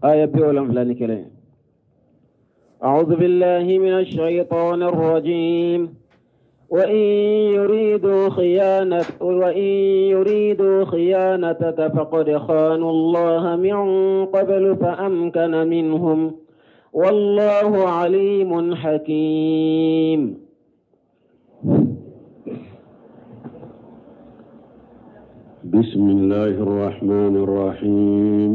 Aya 71. أعوذ بالله من الشيطان الرجيم. وإن يريدوا خيانتك فقد خانوا الله من قبل فأمكن منهم والله عليم حكيم. بسم الله الرحمن الرحيم،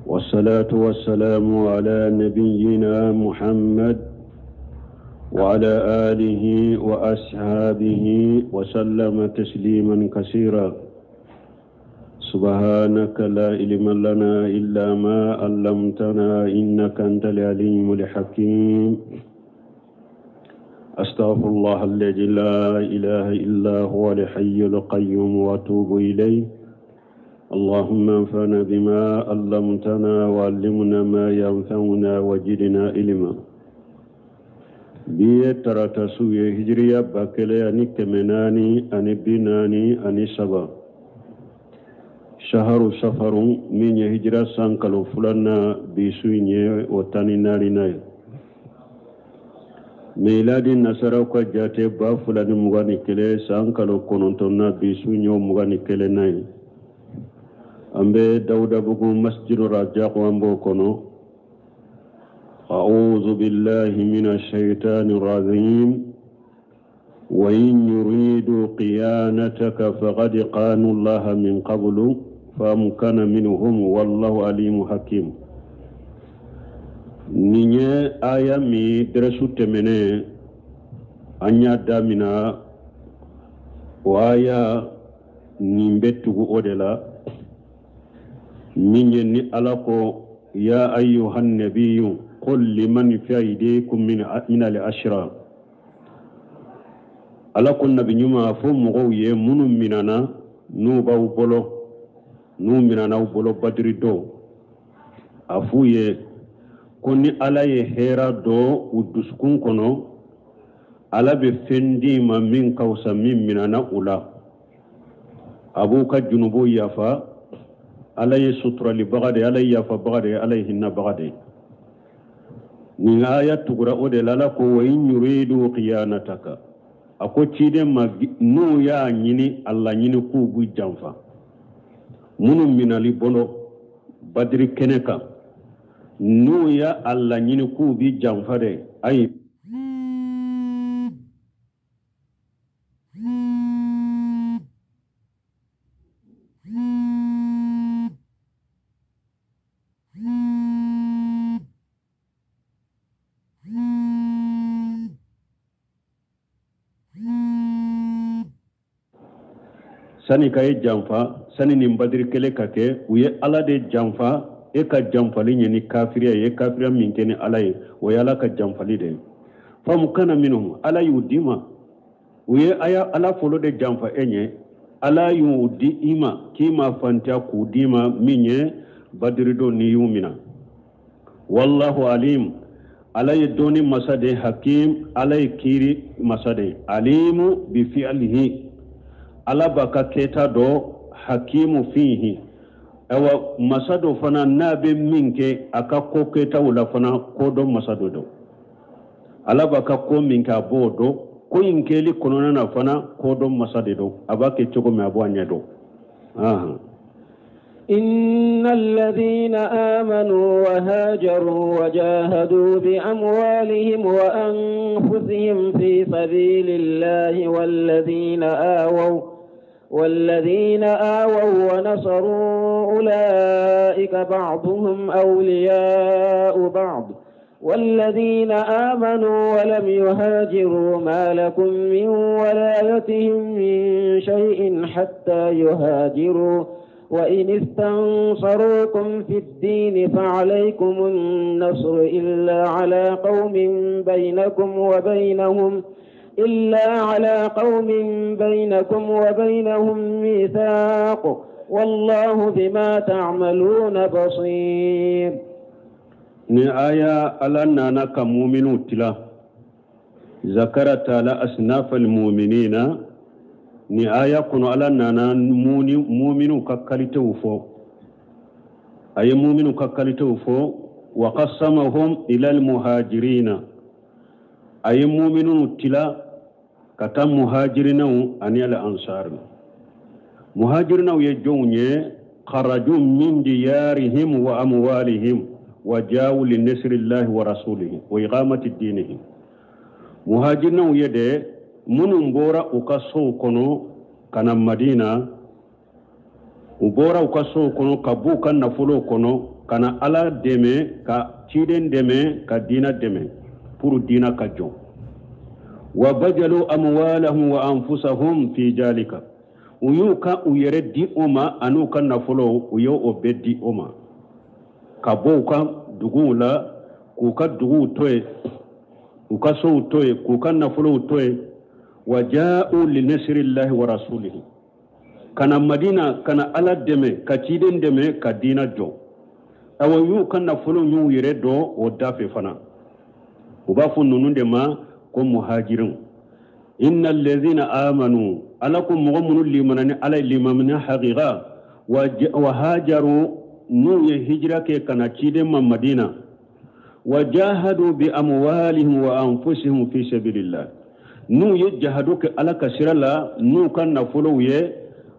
والصلاة والسلام على نبينا محمد وعلى آله وأصحابه وسلم تسليما كثيرا. سبحانك لا علم لنا إلا ما علمتنا إنك أنت العليم الحكيم. أستغفر الله الذي لا إله إلا هو الحي القيوم وأتوب إليه. اللهم انفعنا بما علمتنا وعلمنا ما ينفعنا وزدنا علما. Bi ye tarata su ye, hijiriya 1443, shaharu safaru min ye hijira san kalo filanan, bi su in ye o 14nan ye. Miladi nasaraw ka jate 2021 san kalo kɔnɔntɔnna, bi su in ye o 21nan ye. An bɛ Dawudabugu masjidu Rajako, an b'o kɔnɔ. أعوذ بالله من الشيطان الرجيم. وإن يريدوا خيانتك فقد خانوا الله من قبل فأمكن منهم والله عليم حكيم. Nin ye aya min dɛrɛsu tɛmɛnen an y'a damina, o aya nin bɛ tugu o de la, min ye ni Ala ko: يا أيها النبي قل لمن في أيديكم من الأسرى. Ala ko nabi ɲuman, a fɔ mɔgɔw ye minnu minana n'u b'aw bolo, n'u minana aw bolo Badiri don, a f'u ye ko ni Ala ye hɛra don u dusukun kɔnɔ, Ala bɛ fɛn d'i ma min ka fisa min minana u la, a b'u ka junubu yafa. Ala ye suturalibaga de ye, Ala ye yafabaga de ye, Ala ye hinɛbaga de ye. Nin aya tugura o de la. Ala ko: وإن يريدوا خيانتك, a ko ciden ma, n'u y'a ɲini a laɲini k'u b'u janfa, minnu minali bolo Badiri kɛnɛ kan, n'u y'a a laɲini k'u b'i janfa dɛ, ayi. Sani ka ye janfa, sani nin Badiri kɛlɛ ka kɛ, u ye Ala de janfa. E ka janfali ɲɛ ni kafiriya ye, kafiriya min kɛ ni Ala ye, o ye Ala ka janfali de ye. فأمكن منهم, Ala y'u d'i ma. U ye aya Ala fɔlɔ de janfa e ɲɛ, Ala y'u di i ma k'i ma fantiya k'u d'i ma min ye Badiri don n'i y'u mina. والله عليم, Ala ye dɔnni masa de, حكيم, Ala ye kiiri masa de. عليم بفعله, Ala b'a ka kɛta dɔ, حكيم فيه. Ayiwa, masa dɔ fana n'a bɛ min kɛ a ka ko kɛtaw la fana, ko dɔ masa dɔ don. Ala b'a ka ko min kɛ, a b'o dɔn. Ko in kɛli kɔnɔna na fana, ko dɔ masa de don. A b'a kɛ cogo min, a b'o ɲɛ dɔn. إن الذين آمنوا وهاجروا وجاهدوا بأموالهم وأنفسهم في سبيل الله والذين آووا ونصروا أولئك بعضهم أولياء بعض، والذين آمنوا ولم يهاجروا ما لكم من ولايتهم من شيء حتى يهاجروا، وإن استنصروكم في الدين فعليكم النصر إلا على قوم بينكم وبينهم ميثاق، والله بما تعملون بصير. Ni aya Ala nana ka muminu tila. ذكر تعالى أصناف المؤمنين. Ni aya kɔnɔ, Ala nana muminu ka qualitéw fɔ. A ye muminu ka kalitew fɔ. Wa qassamahum ila almuhajirina, a ye muminuw tila ka taa muhajirinaw ani al ansar. Muhajirinaw ye jɔnw ye? Kharaju min diyarihim wa amwalihim wa jawu li nasrillahi wa rasulihi wa iqamati dinihi. Muhajirinaw ye de minnu bɔra u ka sow kɔnɔ ka na Madina, u bɔra u ka sow kɔnɔ ka b'u ka nafolow kɔnɔ ka na Ala dɛmɛ, ka ciden dɛmɛ, ka diina dɛmɛ pour diina ka jɔ. Wa bajalu amwalahum wa anfusahum fi jalika, u y'u ka u yɛrɛ di o ma an'u ka nafolo, u y'o bɛɛ di o ma, ka bɔ u ka duguw la, k'u ka duguw to yen, u ka sow to yen, k'u ka nafolow to yen. Wa ja'u li nasrillahi wa rasulihi, ka na Madina, ka na Ala dɛmɛ, ka ciden dɛmɛ, ka diina jɔ. Awa, y'u ka nafolo y'u yɛrɛ dɔn o da fɛ fana. U b'a fɔ ninnu de ma ko muhajirinw. Inna allazina amanu, Ala ko mɔgɔ minnu limana ni Ala ye limamina haqiqa, wa hajaru, n'u ye hijira kɛ ka na ciden ma Madina, wa jahadu bi amwalihim wa anfusihim fi sabilillah, n'u ye jahadu kɛ Ala ka sira la n'u ka nafolow ye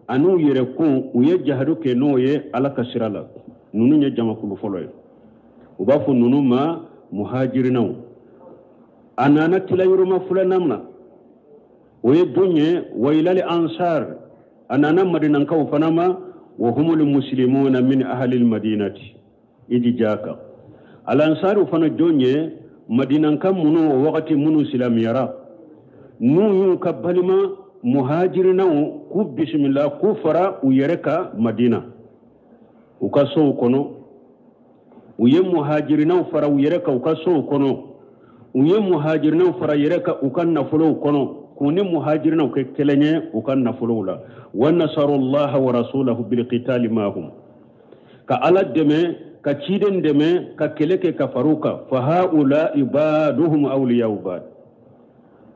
an'u yɛrɛ kun, u ye jahadu kɛ n'o ye Ala ka sira la, ninnu ye jamakulu fɔlɔ ye. U b'a fɔ ninnu ma muhajirinaw. A nana tila yɔrɔma filanan na, o ye don ye wa ilal ansar, a nana madinankaw fana ma. Wa humul muslimuna min ahli almadinati ijijaka. Alansaru fana jɔn ye? Madinanka minnu o wagati minnu silamɛyara, n'u y'u ka balima muhajirinaw k'u bisimila, k'u fara u yɛrɛ ka Madina u ka sow kɔnɔ. U ye muhajirinaw fara u yɛrɛ kan u ka sow kɔnɔ, u ye muhajirinaw fara yɛrɛ kan u ka nafolow kɔnɔ, k'u ni muhajirinaw kɛ kelen ye u ka nafolow la. Wa nasarullaha wa rasulahu bilqitali mahum, ka Ala dɛmɛ, ka ciden dɛmɛ, ka kɛlɛ kɛ ka far'u kan. Fa haulai baduhum awliyau bad.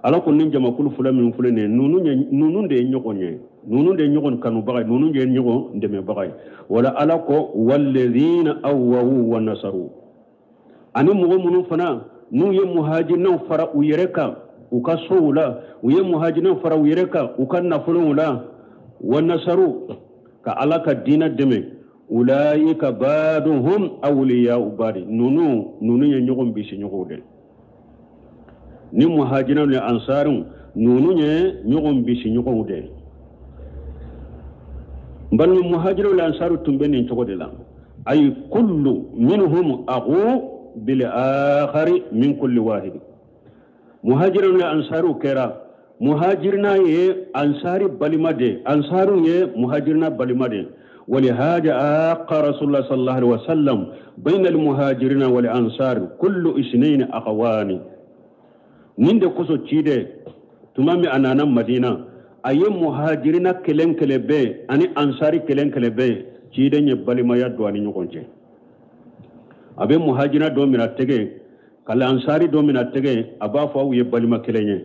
Ala ko nin jamakulu fila min filɛ nin ye, ninnu de ye ɲɔgɔn ye, ninnu de ye ɲɔgɔn kanubaga ye, ninnu de ye ɲɔgɔn dɛmɛbaga ye. Wala Ala ko wallazina awawu wa nasaru, ani mɔgɔ minnu fana n'u ye muhajirinaw fara u yɛrɛ kan u ka sow la, u ye muhajirinaw fara u yɛrɛ kan u ka nafolow la, wa nasaru, ka Ala ka diinɛ dɛmɛ, ulaika baduhum awliyau badi, ninnu ye ɲɔgɔn bisi ɲɔgɔnw de. Ni muhajirinaw ni ansariw, ninnu ye ɲɔgɔn bisi ɲɔgɔnw de. N balima, muhajiraw ni ansariw tun bɛ nin cogo de la. Ay kullu minhum aghu bil akhari min kulli wahid. Muhajiraw ni ansariw kɛra muhajirina ye ansari balima de, ansaru ye muhajirina balima de. ولهذا آقى رسول الله صلى الله عليه وسلم بين المهاجرين والأنصار كل اثنين أخوان. Nin de kosɔn ciden tuma min a nana Madina, a ye muhajirina kelen kelen bɛɛ ani ansari kelen kelen bɛɛ, ciden ye balimaya don a ni ɲɔgɔn cɛ. A bɛ muhajirina dɔ minɛ tɛgɛ ka lansari dɔ minɛ tɛgɛ, a b'a fɔ aw ye balima kelen ye.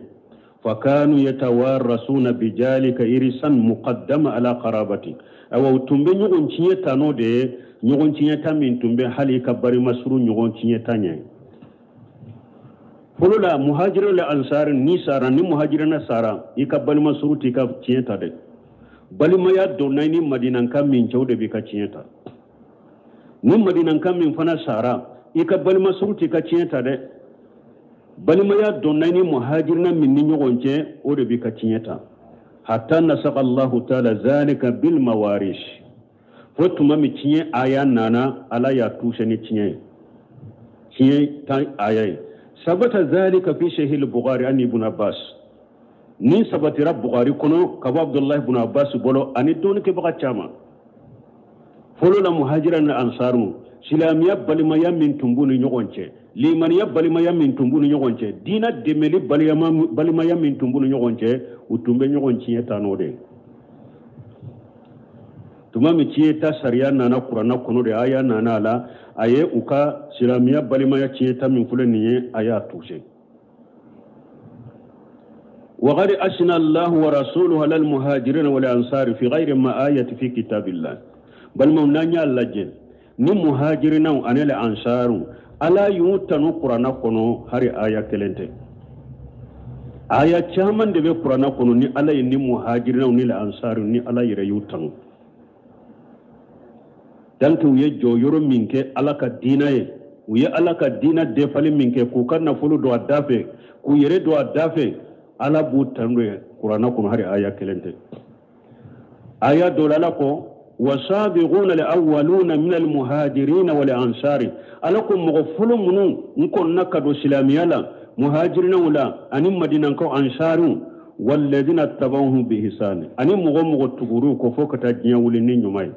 Fakanu yatawarasuna bijalika irisan muqaddama ala qarabati. Awa, u tun bɛ ɲɔgɔn tiɲɛ ta n'o de ye, ɲɔgɔn tiɲɛ ta min tun bɛ hali ka balima surun ɲɔgɔn tiɲɛ ta ɲɛ. Fɔlɔ la, muhajiri la ansari ni sara, ni muhajirina sara, i ka balima suru t'i ka tiɲɛ ta dɛ. Balimaya donna i ni madinanka min cɛ, o de b'i ka tiɲɛ ta. Ni madinanka min fana sara, i ka balima suru t'i ka tiɲɛ ta dɛ. Balimaya donna i ni muhajirina min ni ɲɔgɔn cɛ, o de b'i ka tiɲɛ ta. Hatta nasaka Allahu taala zalika bil mawaris, fo tuma min tiɲɛ aya nana, Ala y'a tuuse ni tiɲɛ ye, tiɲɛ tan aya ye. Sabata zalika fi sahih al-Bukhari an Ibn Abbas. Nin sabatira Bukhari kɔnɔ ka bɔ Abdullahi ibn Abbas bolo ani dɔnnikɛbaga caman. Fɔlɔ la, muhajira ni ansaru, silamɛya balimaya min tun b'u ni ɲɔgɔn cɛ, limaniya balimaya min tun b'u ni ɲɔgɔn cɛ, diinɛ dɛmɛli balimaya min tun b'u ni ɲɔgɔn cɛ, u tun bɛ ɲɔgɔn tiɲɛ ta n'o de ye. Tuma min tiɲɛ ta sariya nana kuranna kɔnɔ de, aya nana a la, a ye u ka silamɛya balimaya tiɲɛ ta min filɛ nin ye, a y'a tuse. وقد أثنى الله ورسوله على المهاجرين والأنصار في غير ما آية في كتاب الله. Balimaw, n'an y'a lajɛ Ni muhajirinaw ani le ansaru Ala y'u tanu kuranna kɔnɔ, hari aya kelen tɛ, aya caman de bɛ kuranna kɔnɔ ni Ala ye ni muhajirinaw ni le ansaru ni Ala yɛrɛ y'u tanu. Donc u ye jɔyɔrɔ min kɛ Ala ka diina ye, u ye Ala ka diina defali min kɛ, k'u ka nafolo don a da fɛ, k'u yɛrɛ don a da fɛ, Ala b'u tanu ye kuranna kɔnɔ, hari aya kelen tɛ. Aya dɔ la, Ala ko wasabiquna al-awwaluna min al-muhajirina wal ansari. Ala ko mɔgɔ fɔlɔ minnu n kɔnna ka don silamɛya la, muhajirinaw la ani madinankaw ansariw, walladina tabawhum bi ihsani, ani mɔgɔ mɔgɔ tugur'u kɔ fo ka taa diɲɛ wuli ni ɲuman ye,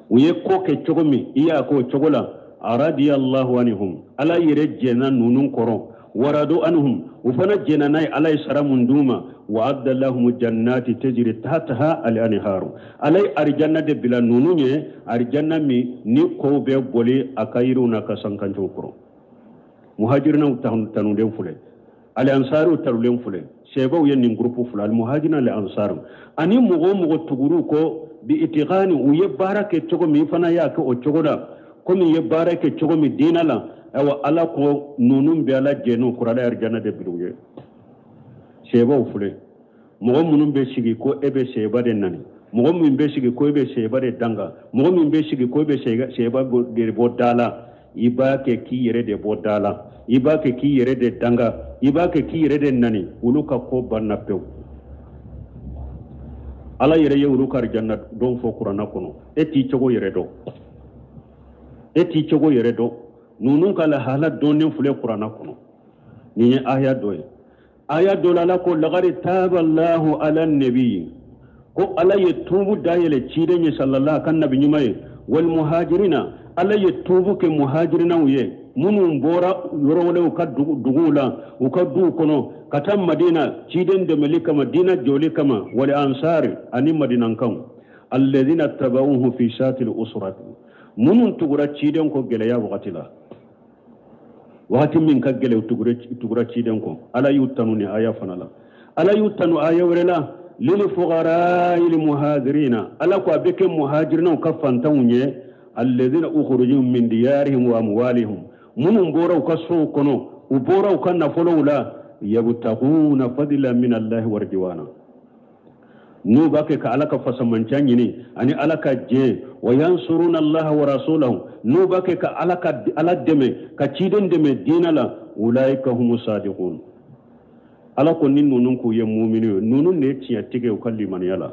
u ye ko kɛ cogo min, i y'a k'o cogo la, radiyallahu anhum, Ala yɛrɛ jɛnna ninnu kɔrɔ, waradu anhum, u fana jɛnna n'a ye, Ala ye sara mun d'u ma, wa adda lahum jannati tajri tahtaha al anharu. Ala ye arijanna de bila ninnu ye, arijanna min ni kow bɛ boli a ka yiriw n'a ka sankancow kɔrɔ. Muhajirinaw tanulen filɛ, al ansaru tanulen filɛ, sɛbɛw ye nin gurupu fila, al muhajirina al ansaru, ani mɔgɔ o mɔgɔ tugur'u kɔ bi itiqani, u ye baara kɛ cogo min, i fana y'a kɛ o cogo la, komi i ye baara kɛ cogo min diinɛ la, ayiwa Ala ko ninnu bɛ Ala jɛn'u kɔrɔ, Ala ye arijanna de bila u ye. Sɛbɛw filɛ, mɔgɔ minnu bɛ sigi ko e bɛ sɛba de nani, mɔgɔ min bɛ sigi ko e bɛ sɛba de danga, mɔgɔ min bɛ sigi ko e bɛ sɛba de bɔ da la, i b'a kɛ k'i yɛrɛ de bɔ da la, i b'a kɛ k'i yɛrɛ de danga, i b'a kɛ k'i yɛrɛ de nani, olu ka ko banna pewu. Ala yɛrɛ ye olu ka arijanna don fɔ kuranna kɔnɔ. E t'i cogo yɛrɛ dɔn, e t'i cogo yɛrɛ dɔn. Ninnu ka lahala dɔnnen filɛ kuranna kɔnɔ. Nin ye aya dɔ ye. Aya dɔ la, Ala ko laqad taba Allahu ala nabi, ko Ala ye tuubu dayɛlɛ ciden ye sallallahu kan nabi ɲuman ye, wal muhajirina, Ala ye tuubu kɛ muhajirinaw ye minnu bɔra yɔrɔ wɛrɛw ka duguw la, u ka duw kɔnɔ ka taa Madina ciden dɛmɛli kama, diina jɔli kama, wal ansari ani madinankanw, alladhina tabauhu fi satil usrati, minnu tugura ciden kɔ gɛlɛya wagati la, wagati min ka gɛlɛn, u tugura ciden kɔ. Ala y'u tanu ni aya fana la. Ala y'u tanu aya wɛrɛ la, lil fuqara'il muhajirina, Ala ko a bɛ kɛ muhajirinaw ka fantanw ye, alladhina ukhrijuu min diyarihim wa amwalihim, minnu bɔra u ka sow kɔnɔ, u bɔra u ka nafolow la, yabtaguna fadlan min Allahi wa ridwana, n'u b'a kɛ ka Ala ka fasamanca ɲini ani Ala ka diɲɛ, wa yansuruna Allaha wa rasulahu, n'u b'a kɛ ka Ala ka Ala dɛmɛ, ka ciden dɛmɛ diinɛ la, ulaika humu sadiqun. Ala ko ni ninnu k'u ye mumini ye, ninnu de ye tiɲɛtigi ye u ka limaniya la.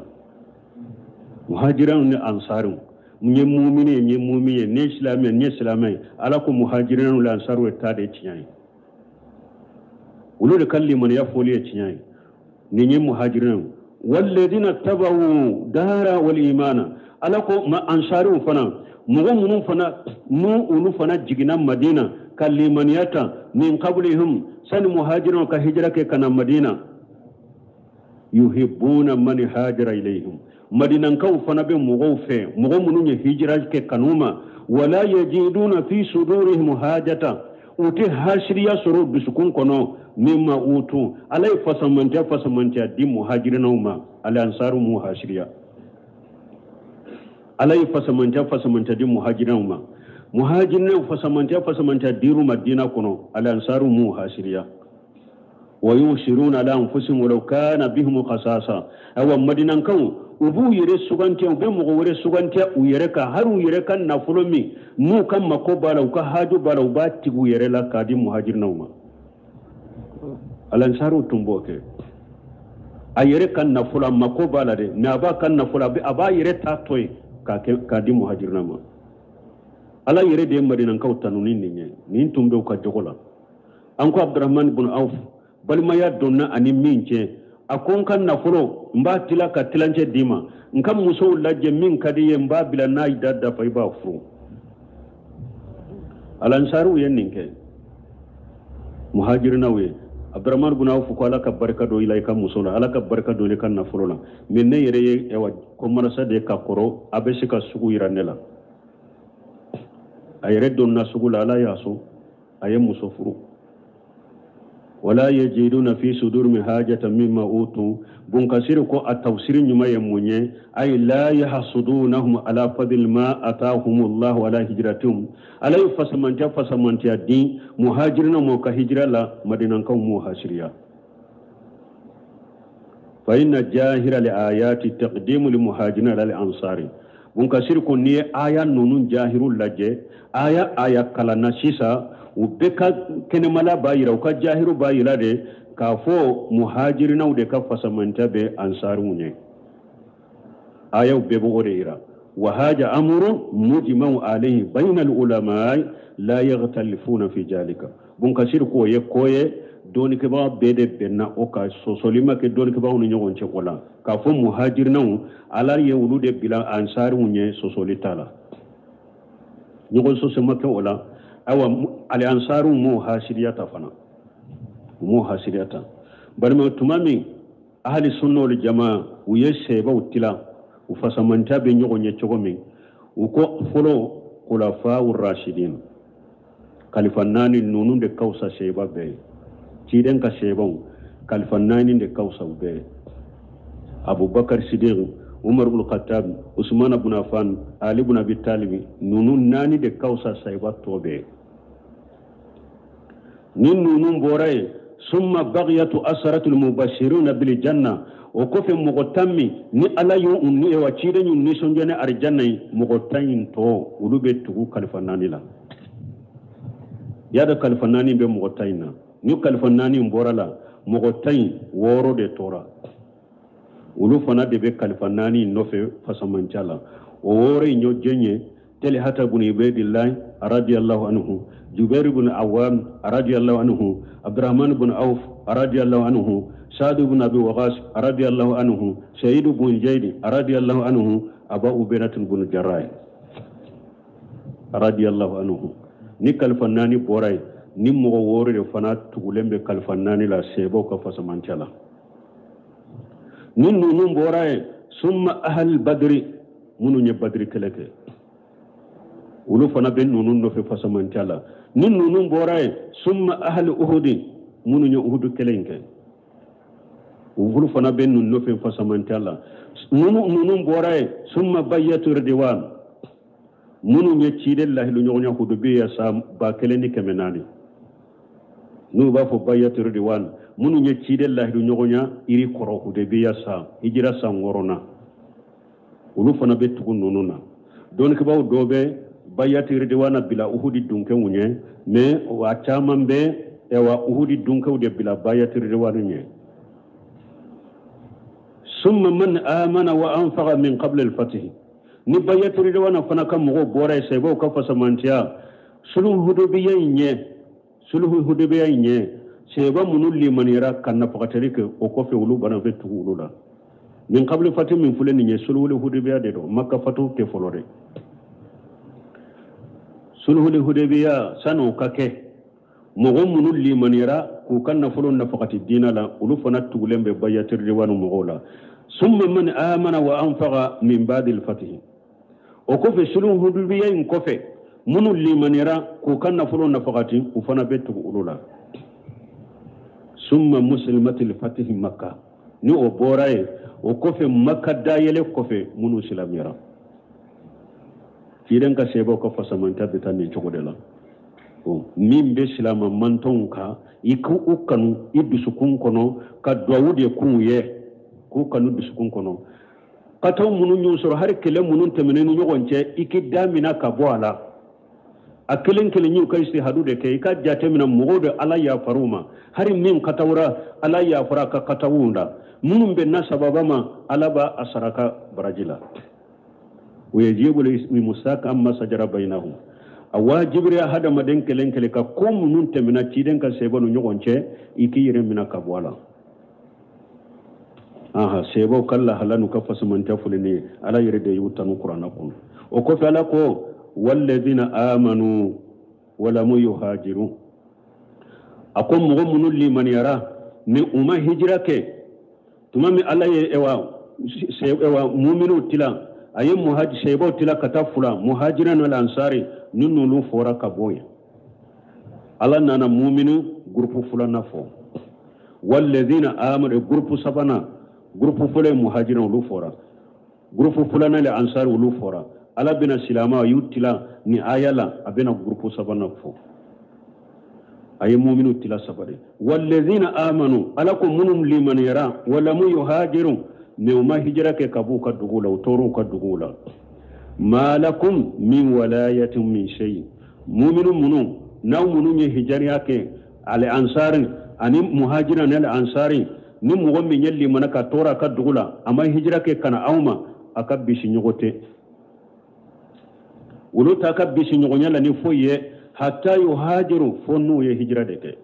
Muhajirinaw ni ansariw, n ye mumini ye, n ye mumini ye, ne ye silamɛ, n ye silamɛ ye. Ala ko muhajirinaw ni ansariw ye ta de ye tiɲɛ ye, olu de ka limaniya fɔli ye tiɲɛ ye. Nin ye muhajirinaw, walladina tabawu dara wal imana, Ala ko ma ansariw fana, mɔgɔ minnu fana n'u olu fana jiginna Madina ka limaniya ta, min qablihim, sani muhajirinaw ka hijira kɛ ka na Madina, yuhibbuna man hajara ilayhim, madinankaw fana bɛ mɔgɔw fɛ, mɔgɔ minnu ye hijira kɛ kanu ma, wala yajiduna fi sudurihim hajata, u tɛ hasiriya sɔrɔ dusukun kɔnɔ, mimma utu, Ala ye fasamantiya fasamantiya di muhajirinaw ma, al ansaru mu hasiriya. Ala ye fasamantiya fasamantiya di muhajirinaw ma, muhajirinaw fasamantiya fasamantiya dir'u ma diina kɔnɔ, al ansaru mu hasiriya. Wa yusiruna ala anfusihim walau kana bihim khasasa, awa madinankaw u b'u yɛrɛ sugantiya, u bɛ mɔgɔ wɛrɛ sugantiya u yɛrɛ kan, hali u yɛrɛ ka nafolo min n'u ka mako b'a la, u ka haju b'a la, u b'a tigi u yɛrɛ la k'a di muhajirinaw ma. Alansaruw tun b'o kɛ, a yɛrɛ ka nafolo a mako b'a la dɛ, mais a b'a ka nafolo a b'a yɛrɛ ta to yen k'a di muhajirinaw ma. Ala yɛrɛ de ye madinankaw tanu ni nin ye, nin tun bɛ u ka jogo la. An ko Abdurahman ibn Awf, balimaya donna ani min cɛ, a ko n ka nafolo n b'a tila ka tilancɛ d'i ma, n ka musow lajɛ min ka di i ye n b'a bila, n'a y'i da dafa i b'a furu. Alansariw ye nin kɛ muhajirinaw ye. Abdurahman ibn Awf ko Ala ka barika don i la i ka muso la, Ala ka barika don i ka nafolo la, mais ne yɛrɛ ye ayiwa kɔmarasa de ka kɔrɔ, a bɛ se ka sugu yira ne la. A yɛrɛ donna sugu la, Ala y'a sɔn, a ye muso furu. Wala yajiduna fi sudurihim hajatan mimma utu. Bun Kasir ko a tafsiri ɲuman ye mun ye? Ay la yahsudunahum ala fadl ma atahumullahu ala hijratihim. Ala ye fasamantiya di muhajirina m'o ka hijira la, madinankaw m'o hasiriya. Fa inna jahira li ayati taqdimu li muhajirina ala al ansari. Bun Kasir ko n'i ye aya ninnu jahiru lajɛ, aya kalanna sisan, u bɛɛ ka kɛnɛmala b'a yira, u ka jahiru b'a yira de k'a fɔ muhajirinaw de ka fasamantɛ bɛ ansariw ɲɛ. Ayaw bɛɛ b'o de yira. Wa haja amrun mujma'u alayhi bayna al-ulama la yaghtalifuna fi jalika. Bun Kasir ko ye ko ye dɔnnikɛbaga bɛɛ de bɛnna o kan, sɔsɔli ma kɛ dɔnnikɛbagaw ni ɲɔgɔn cɛ o la, k'a fɔ muhajirinaw Ala ye olu de bila ansariw ɲɛ, sɔsɔli t'a la, ɲɔgɔn sɔsɔ ma kɛ o la. Ayiwa, ali ansariw m'o hasiriya ta fana, u m'o hasiriya ta. Balima, tuma min ahali sunna wal jamaa u ye sɛbɛw tila, u fasamantɛ bɛ ɲɔgɔn ye cogo min, u ko fɔlɔ khulafa rashidin, kalifa naani ninnu de ka fisa sɛba bɛɛ ye. Ciden ka sɛbɛw kalifa naani de ka fisa u bɛɛ ye: Abubakar Sidiq, Umar ibn Khattab, Usman ibn Affan, Ali ibn Abi Talib. Ninnu naani de ka fisa sɛba tɔ bɛɛ ye. Ni ninnu bɔra yen, summa bagiyatu asaratul mubashiruna bil janna. O kɔfɛ mɔgɔ 10 min ni Ala y'u ni wa ciden y'u nisɔndiya ni arijanna ye, mɔgɔ 10 in tɔ olu bɛ tugu kalifa naani la. Y'a dɔn kalifa naani bɛ mɔgɔ 10 in na. Ni kalifa naani in bɔra la, mɔgɔ 10 in 6 de tora, olu fana de bɛ kalifa naani in nɔfɛ fasamanca la. O 6 in y'o jɛn ye: Talhata bun Ubaidillah radiyallahu anhu, Jubair ibn Awam radiyallahu anhu, Abdurrahman ibn Auf radiyallahu anhu, Sa'd ibn Abi Waqas radiyallahu anhu, Sayyid ibn Zaid radiyallahu anhu, Aba Ubaidah ibn Jarrah radiyallahu anhu. Ni kalifa naani bɔra yen, ni mɔgɔ 6 de fana tugulen bɛ kalifa naani la sɛbɛw ka fasamanca la. Ni ninnu bɔra yen, summa ahal badri, minnu ye badri kɛlɛ kɛ, olu fana bɛ ninnu nɔfɛ fasamanca la. Ni ninnu bɔra yen, summa ahal uhudi, minnu ye uhudu kɛlɛ in kɛ, olu fana bɛ ninnu nɔfɛ fasamanca la. Ninnu bɔra yen, summa bayyatu ridwan, minnu ye ciden lahilu ɲɔgɔnya Hudubiya san 1400, n'u b'a fɔ bayyatu ridwan, minnu ye ciden lahilu ɲɔgɔnya iri kɔrɔ Hudubiya san hijira san 6nan, olu fana bɛ tugu ninnu na. Dɔnnikɛbaaw dɔw bɛ bayyatu ridwana bila uhudi dunkɛw ɲɛ, mais a caman bɛ ɛwa uhudi dunkɛw de bila bayyatu ridwana ɲɛ. Summa man amana wa anfaqa min qabl al-fath. Ni bayyatu ridwana fana ka mɔgɔw bɔra yen, sɛbɛw ka fasamantiya sulhu Hudubiya in ɲɛ, sulhu Hudubiya in ɲɛ, sɛbɛ minnu limaniyara ka nafagatɛli kɛ o kɔfɛ, olu bana bɛ tugu olu la. Min qabl fath min filɛ nin ye, sulhu Hudubiya de don, Makka fatu tɛ fɔlɔ dɛ. Sulhu Hudubiya san'o ka kɛ, mɔgɔ minnu limaniyara k'u ka nafolo nafagati diinɛ la, olu fana tugulen bɛ bayyatu ridwan mɔgɔw la. Summa man amana wa anfaqa min ba'di al-fath. O kɔfɛ sulhu Hudubiya in kɔfɛ, minnu limaniyara k'u ka nafolo nafagati, u fana bɛ tugu olu la. Summa muslimatil fatih Makka. Ni o bɔra yen, o kɔfɛ Makka dayɛlɛ kɔfɛ, minnu silamɛyara, ciden ka sɛbɛw ka fasamanta bɛ taa nin cogo de la. Min bɛ silama mantɔnw kan, i k'u kanu i dusukun kɔnɔ, ka duwawu de k'u ye, k'u kanu dusukun kɔnɔ. Kataw minnu y'u sɔrɔ, hali kɛlɛ minnu tɛmɛnen ni ɲɔgɔn cɛ, i k'i da minɛ ka bɔ a la. A kelen kelen y'u ka istihadu de kɛ, i ka jateminɛ mɔgɔw de Ala yafar'u ma. Hali min katawura, Ala yafara ka katawuw la. Minnu bɛnna sababa ma, Ala b'a a saraka baraji la. O ye jibul musaka amma sajara bainahum. A wajibiriya hadamaden kelen kelen ka ko minnu tɛmɛna ciden ka sɛbɛn ni ɲɔgɔn cɛ, i k'i yɛrɛ minɛ ka bɔ a la. Aha, sɛbɛw ka lahala n'u ka fasamantɛ foli ne ye, Ala yɛrɛ de y'u tanu kuranna kɔnɔ. O kɔfɛ Ala ko walladhina amanu walamu yuhajiru. A ko mɔgɔ minnu limaniyara ni u ma hijira kɛ, tuma min Ala ye ɛwa muminu tila, a ye sɛbɛw tila ka taa fila, muhajira ni lansari, ni ninnu fɔra ka bɔ yen, Ala nana muminu gurupu filanan fɔ. Walladhina amanu, groupe sabanan, groupe fɔlɔ ye muhajirin, olu fɔra. Groupe filanan le ansar, olu fɔra. Ala bɛna silama a y'u tila ni aya la, a bɛna groupe sabanan fɔ. A ye muminu tila saba de. Walladhina amanu, Ala ko minnu limaniyara, walamu yuhajiru, mais u ma hijira kɛ ka b'u ka dugu la, u tor'u ka dugu la. Ma lakum min walayatin min shay. Muminu minnu n'aw minnu ye hijariya kɛ, ale ansari ani muhajira ni ale ansari, ni mɔgɔ min ye limana ka tora a ka dugu la, a ma hijira kɛ ka na aw ma, a ka bisi ɲɔgɔn tɛ. Olu t'a ka bisi ɲɔgɔnya la ni foyi ye, hatta yuhajiru, fo n'u ye hijira de kɛ.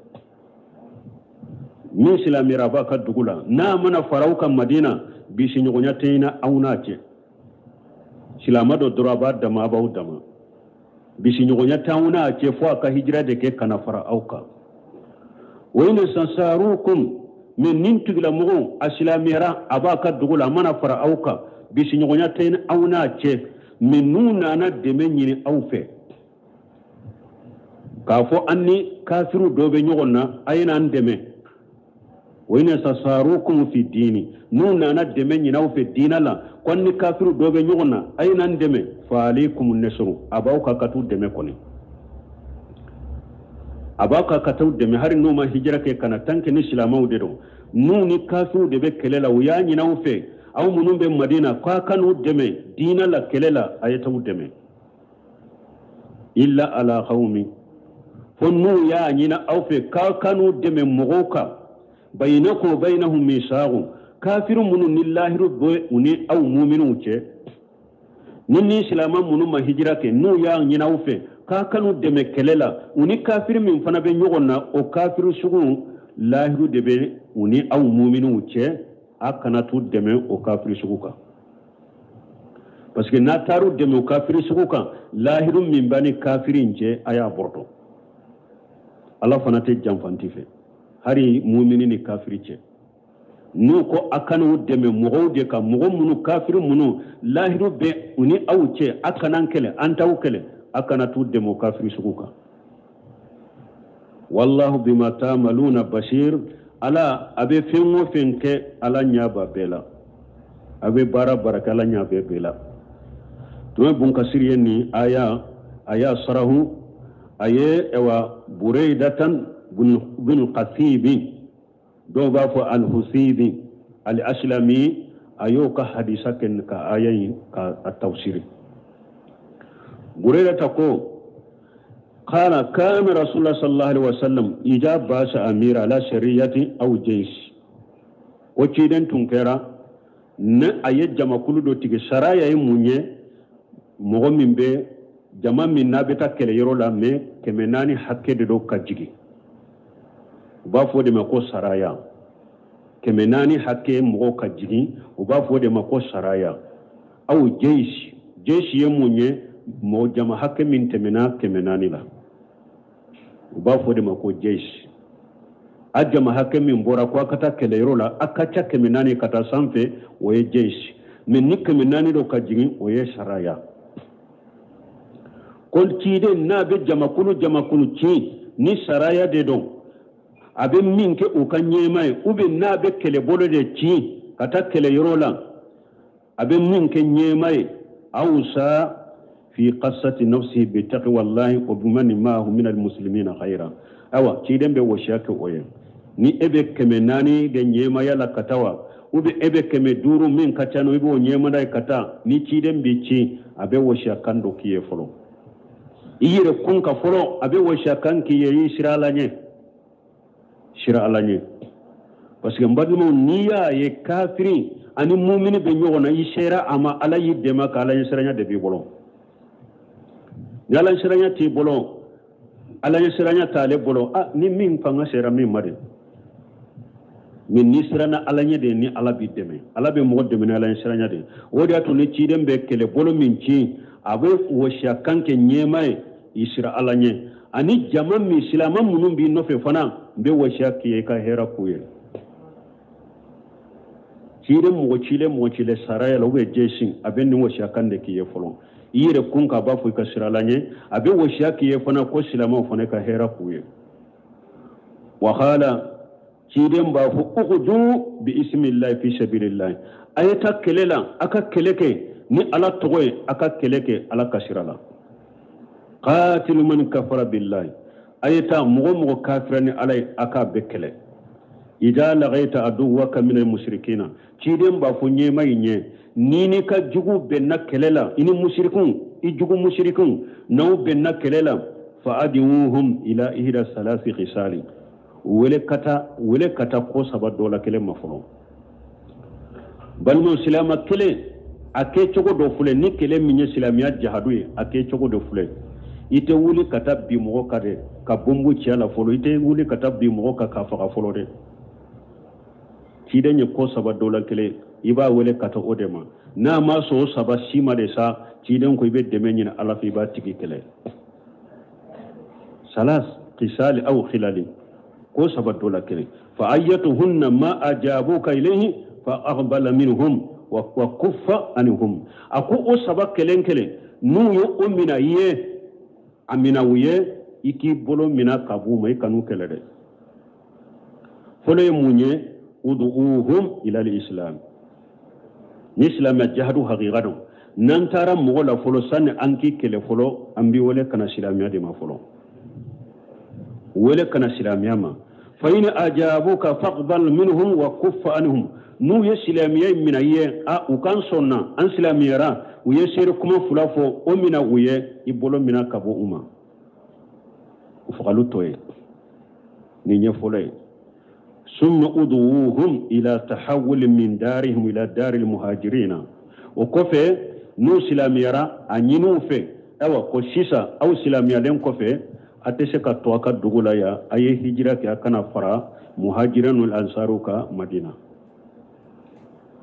Min silamɛra a b'a ka dugu la, n'a mana fara aw kan Madina, bisi ɲɔgɔnya tɛ ɲini aw n'a cɛ. Silamɛ dɔ dɔrɔn a b'a dama, a b'aw dama. Bisi ɲɔgɔnya tɛ aw n'a cɛ fo a ka hijira de kɛ ka na fara aw kan. Wa in sansarukum, mais nin tigilamɔgɔw a silamɛra a b'a ka dugu la, a mana fara aw kan, bisi ɲɔgɔnya tɛ aw n'a cɛ. Mais n'u nana dɛmɛ ɲini aw fɛ, k'a fɔ an ni kafiriw dɔ bɛ ɲɔgɔn na, a ye n'an dɛmɛ. Wa in sansarukum fi dini, n'u nana dɛmɛ ɲini aw fɛ diinɛ la, ko an ni kafiriw dɔ bɛ ɲɔgɔn na, a ye n'an dɛmɛ. Fa alaykum nasru, a b'aw kan ka t'u dɛmɛ kɔni. A b'aw kan ka t'u dɛmɛ hali n'u ma hijira kɛ ka na, tant que ni silamɛw de don. N'u ni kafiriw de bɛ kɛlɛ la, u y'a ɲini aw fɛ, aw minnu bɛ Madina, k'a ka n'u dɛmɛ diinɛ la kɛlɛ la, a ye t'u dɛmɛ. Illa ala qawmi, fo n'u y'a ɲini aw fɛ k'a ka n'u dɛmɛ mɔgɔw kan, bayinakum wa bayinahum misaqun, kafiru minnu ni lahiru bɛ u ni aw muminuw cɛ, ni silamɛ minnu ma hijira kɛ, n'u y'a ɲini aw fɛ k'a ka n'u dɛmɛ kɛlɛ la, u ni kafiri min fana bɛ ɲɔgɔn na, o kafiri sugu lahiru de bɛ u ni aw muminuw cɛ, a kana t'u dɛmɛ o kafiri sugu kan. Parce que n'a taar'u dɛmɛ o kafiri sugu kan, lahiru min b'a ni kafiri in cɛ, a y'a bɔrɔtɔ. Ala fana tɛ janfanti fɛ, hali mumini ni kafiri cɛ. N'u ko a kan'u dɛmɛ mɔgɔw de kan, mɔgɔ minnu kafiri minnu lahiru bɛ u ni aw cɛ, a kana an kɛlɛ, an t'aw kɛlɛ, a kana t'u dɛmɛ o kafiri sugu kan. Wallahu bima ta'maluna basir, Ala a bɛ fɛn o fɛn kɛ, Ala ɲɛ b'a bɛɛ la. A bɛ baara baara kɛ, Ala ɲɛ bɛ bɛɛ la. Tuma Bun Kasir ye nin aya, a y'a sarahu, a ye ɛwa Bureidatan bin Qasibi, dɔw b'a fɔ Al-Husibi Al-Aslami, a y'o ka hadisa kɛ ka aya in ka a tafsiri. Bureidata ko قال كان رسول الله صلى الله عليه وسلم إذا باس أمير على شريعة أو جيش، وكيدن تنكرا ne a ye jamakulu dɔ tigɛ. Saraya ye mun ye? Mɔgɔ min bɛ jama min n'a bɛ taa kɛlɛyɔrɔ la, mais 400 hakɛ de don ka jigin, u b'a fɔ o de ma ko saraya. 400 hakɛ mɔgɔw ka jigin, u b'a fɔ o de ma ko saraya. Aw jeish, jeish ye mun ye? Mɔgɔ jama hakɛ min tɛmɛna 400 la, u b'a fɔ o de ma ko jeish. A jama hakɛ min bɔra ko a ka taa kɛlɛyɔrɔ la, a ka ca 400 ka taa sanfɛ, o ye jeish. Mais ni 400 dɔ ka jigin, o ye saraya. Ko ciden n'a bɛ jamakulu jamakulu ci ni saraya de don, a bɛ min kɛ u ka ɲɛma ye, ou bien n'a bɛ kɛlɛbolo de ci ka taa kɛlɛyɔrɔ la, a bɛ min kɛ ɲɛma ye, awsa fi qassati nafsihi bi taqwallahi wa biman ma'ahu min almuslimina khayra. Awa ciden bɛ wasiya kɛ o ye. Ni e bɛ 400 de ɲɛmaya la ka taa wa, ou bien e bɛ 500 min ka ca n'o, i b'o ɲɛmada ye ka taa, ni ciden bɛ ci, a bɛ wasiya kan dɔ k'i ye fɔlɔ. I yɛrɛ kun ka fɔlɔ, a bɛ wasiya kan k'i ye, i sira Ala ɲɛ, sira Ala ɲɛ. Parce que n balimaw, n'i y'a ye kafiri ani mumini bɛ ɲɔgɔn na, i sera a ma, Ala y'i dɛmɛ ka Ala ɲɛsiranya de b'i bolo. Ni Ala ɲɛsiranya t'i bolo, Ala ɲɛsiranya t'ale bolo, ah ni min fanga sera min ma de. Mais n'i siranna Ala ɲɛ de, ni Ala b'i dɛmɛ. Ala bɛ mɔgɔ dɛmɛ ni Ala ɲɛsiranya de. O de y'a to ni ciden bɛ kɛlɛbolo min ci, a bɛ wasiya kan kɛ ɲɛma ye, i sira Ala ɲɛ. Ani jama min silamɛ minnu b'i nɔfɛ fana, n bɛ wasiya k'i ye i ka hɛrɛ k'u ye. Ciden mɔgɔ cilen mɔgɔ cilen saraya la ou bien jɛsin, a bɛ nin wasiya kan de k'i ye fɔlɔ. I yɛrɛ kun kan, a b'a fɔ i ka sira Ala ɲɛ. A bɛ wasiya k'i ye fana ko silamɛw fana ka hɛrɛ k'u ye. Wa qala Ciden b'a fɔ ughdu bi ismillahi fi sabilillahi, a ye taa kɛlɛ la, a ka kɛlɛ kɛ ni Ala tɔgɔ ye, a ka kɛlɛ kɛ Ala ka sira la. Qatilu man kafara billahi, a ye taa mɔgɔ mɔgɔ kafira ni Ala ye, a k'a bɛɛ kɛlɛ. Ida lagaita aduwaka min almushrikina, ciden b'a fɔ ɲɛma in ɲɛ, ni n'i ka jugu bɛnna kɛlɛ la, i ni musirikunw, i jugu musirikunw, n'aw bɛnna kɛlɛ la, fa adiwuhum ila ihda salasi khisali, wele ka taa ko saba dɔ la kelen ma fɔlɔ. Balimaw, silama kelen a kɛcogo dɔ filɛ, ni kɛlɛ min ye silamɛya jahadu ye, a kɛcogo dɔ filɛ. I tɛ wuli ka taa bin mɔgɔ kan dɛ, ka bombu ci a la fɔlɔ, i tɛ wuli ka taa bin mɔgɔ kan k'a faga fɔlɔ dɛ. Ciden ye ko saba dɔ la kelen, i b'a wele ka taa o de ma. N'a ma sɔn o saba si ma de sa, ciden ko i bɛ dɛmɛ ɲini Ala fɛ, i b'a tigi kɛlɛ. Salas qisali aw khilali, ko saba dɔ la kelen. Fa ayyatuhunna ma ajabuka ilayhi fa aqbala minhum wa kuffa anhum. A ko o saba kelen kelen n'u ye o mina i ye, a mina u ye, i k'i bolo mina ka b'u ma, i kan'u kɛlɛ dɛ. Fɔlɔ ye mun ye? Ud'uhum ila al-islam. Ni silamɛya jahadu haqiqa don, n'an taara mɔgɔ la fɔlɔ, sani an k'i kɛlɛ fɔlɔ, an b'i wele ka na silamɛya de ma fɔlɔ. Wele ka na silamɛya ma. Fa in ajabuka faqbal minhum wa kuffa anhum. N'u ye silamɛya in minɛ i ye, a u kan sɔnna, an silamɛyara, u ye seere kuma fila fɔ, o mina u ye, i bolo mina ka bɔ u ma. U fagalu tɔ ye. Nin ye fɔlɔ ye. Summa ud'uhum ila tahawul min darihim ila daril muhajirina. O kɔfɛ n'u silamɛyara, a ɲini u fɛ, ayiwa ko sisan aw silamɛyalen kɔfɛ, a tɛ se ka to a ka dugu la yan, a ye hijira kɛ, a kana fara muhajirin n'u ansaru ka Madina.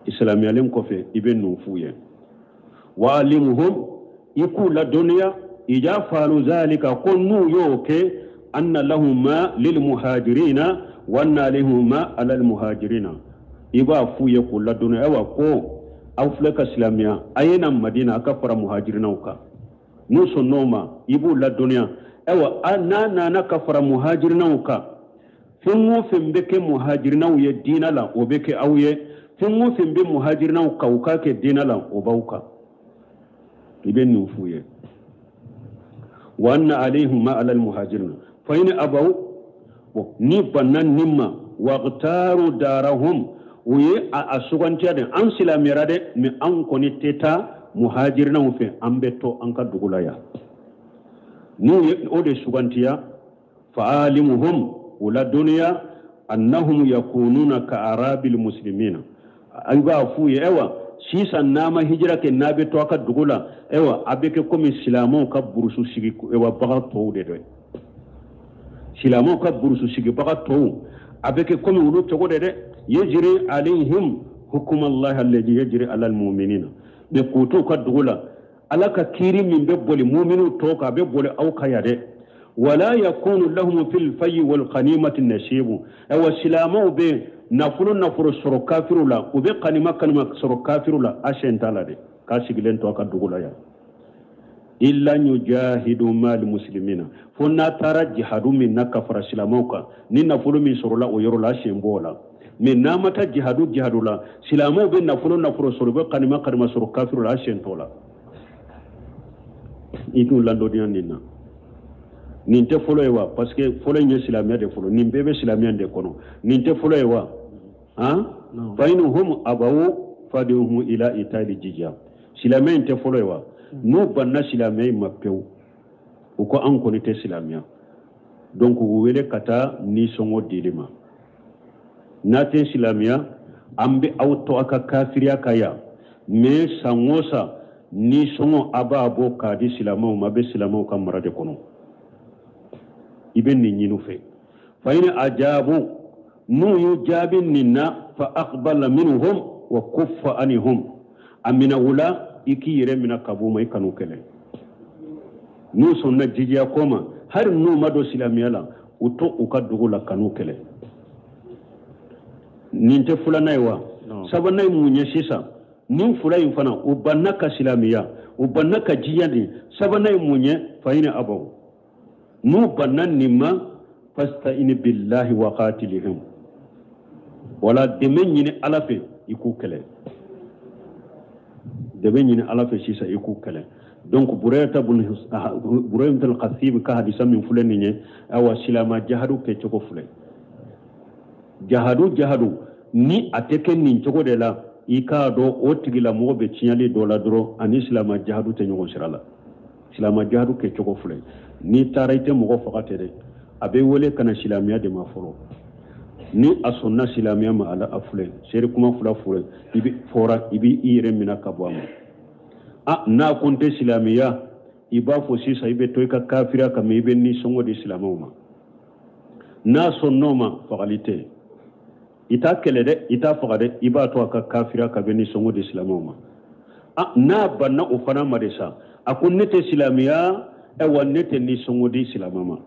I silamɛyalen kɔfɛ, i bɛ ninnu f'u ye. Wa alimhum, i k'u ladɔnniya, ija faalu zalika, ko n'u y'o kɛ, anna lahum ma lil muhajirina wa anna alayhim ma alal muhajirina. I b'a f'u ye k'u ladɔnniya, ayiwa ko aw filɛ ka silamɛya, a ye na Madina, a ka fara muhajirinaw kan. N'u sɔnn'o ma, i b'u ladɔnniya, ayiwa n'a nana ka fara muhajirinaw kan, fɛn o fɛn bɛ kɛ muhajirinaw ye diinɛ la, o bɛ kɛ aw ye. Fɛn o fɛn bɛ muhajirinaw kan, u k'a kɛ diinɛ la, o b'aw kan. I bɛ nin f'u ye. Wa anna alayhim ma alal muhajirina fa in abaw, ni banna nin ma, waqtaru darahum, u ye a sugantiya dɛ, an silamɛyara dɛ, mɛ an kɔni tɛ taa muhajirinaw fɛ, an bɛ to an ka dugu la yan. N'u ye o de sugantiya, fa alimuhum, u ladɔnniya, annahum yakununa ka arabil muslimina. I b'a f'u ye, ayiwa sisan n'a ma hijira kɛ, n'a bɛ to a ka dugu la, ayiwa a bɛ kɛ komi silamɛw ka burusu sigi baga tɔw de dɛ. Silamɛw ka burusu sigibaga tɔw, a bɛ kɛ komi olu cogo de dɛ. Yajri alayhim hukumallahi alladhi yajri ala almu'minina. Mɛ k'u to u ka dugu la, Ala ka kiiri min bɛ boli muminu tɔw kan, a bɛ boli aw kan yan dɛ. Wala yakunu lahum fil fayyi wal ghanimati nasibu. Ayiwa silamɛw bɛ nafolo sɔrɔ kafiriw la, u bɛ kanima sɔrɔ kafiriw la, a sen t'a la dɛ, k'a sigilen to a ka dugu la yan. Illa yujahidu mal muslimina, fo n'a taara jihadu min na ka fara silamɛw kan, ni nafolo min sɔrɔla o yɔrɔ la, a sen b'o la. Mɛ n'a ma taa jihadu la, silamɛw bɛ nafolo sɔrɔ, u bɛ kanima sɔrɔ kafiriw la, a sen t'o la. I t'u ladɔnniya nin na. Nin tɛ fɔlɔ ye wa? Parce que fɔlɔ in ye silamɛya de fɔlɔ, nin bɛɛ bɛ silamɛya de kɔnɔ. Nin tɛ fɔlɔ ye wa? Han? Fa in hum abaw fad'uhum ila itali jizya. Silamɛya in tɛ fɔlɔ ye wa? N'u banna silamɛya in ma pewu, u ko an kɔni tɛ silamɛya. Donc u wele ka taa nisɔngɔ dili ma. N'a tɛ silamɛya, an bɛ aw to a ka kafiriya kan yan, mais san o san nisɔngɔ a b'a bɔ k'a di silamɛw ma, a bɛ silamɛw ka mara de kɔnɔ. I bɛ nin ɲini u fɛ. Fa in ajabu, n'u y'u jaabi nin na, fa aqbala minhum wa kuffa anhum. A mina u la, i k'i yɛrɛ minɛ ka b'u ma, i kan'u kɛlɛ. N'u sɔnna jijiya ko ma, hali n'u ma don silamɛya la, u to u ka dugu la, kan'u kɛlɛ. Nin tɛ filanan ye wa? Sabanan ye mun ye sisan? Nin fila in fana, u banna ka silamɛya, u banna ka jiya de. Sabanan ye mun ye? Fa in abaw, n'u banna nin ma, fasta'in billahi wa qatilihim. Wala dɛmɛ ɲini Ala fɛ i k'u kɛlɛ. Dɛmɛ ɲini Ala fɛ sisan i k'u kɛlɛ. Donc Burayta al-Khasib ka hadisa min filɛ nin ye, awa silama jahadu kɛcogo filɛ. Jahadu ni a tɛ kɛ nin cogo de la, i k'a dɔn o tigilamɔgɔ bɛ tiɲɛli dɔ la dɔrɔn, ani silama jahadu tɛ ɲɔgɔn sira la. Silama jahadu kɛcogo filɛ. N'i taara i tɛ mɔgɔ faga tɛ dɛ, a bɛ wele ka na silamɛya de ma fɔlɔ. Ni a sɔnna silamɛya ma, ala a filɛ seere kuma fila filɛ, i bɛ fɔra i bɛ i yɛrɛ minɛ ka bɔ a ma. A n'a ko n tɛ silamɛya, i b'a fɔ sisan i bɛ to i ka kafiriya kan, i bɛ nisɔngɔ di silamɛw ma. N'a sɔnn'o ma, fagali tɛ. I t'a kɛlɛ dɛ, i t'a faga dɛ, i b'a to a ka kafiriya kan, bɛ nisɔngɔ di silamɛw ma. A n'a banna o fana ma de sa, a ko ne tɛ silamɛya, ayiwa ne tɛ nisɔngɔ di silamɛ ma.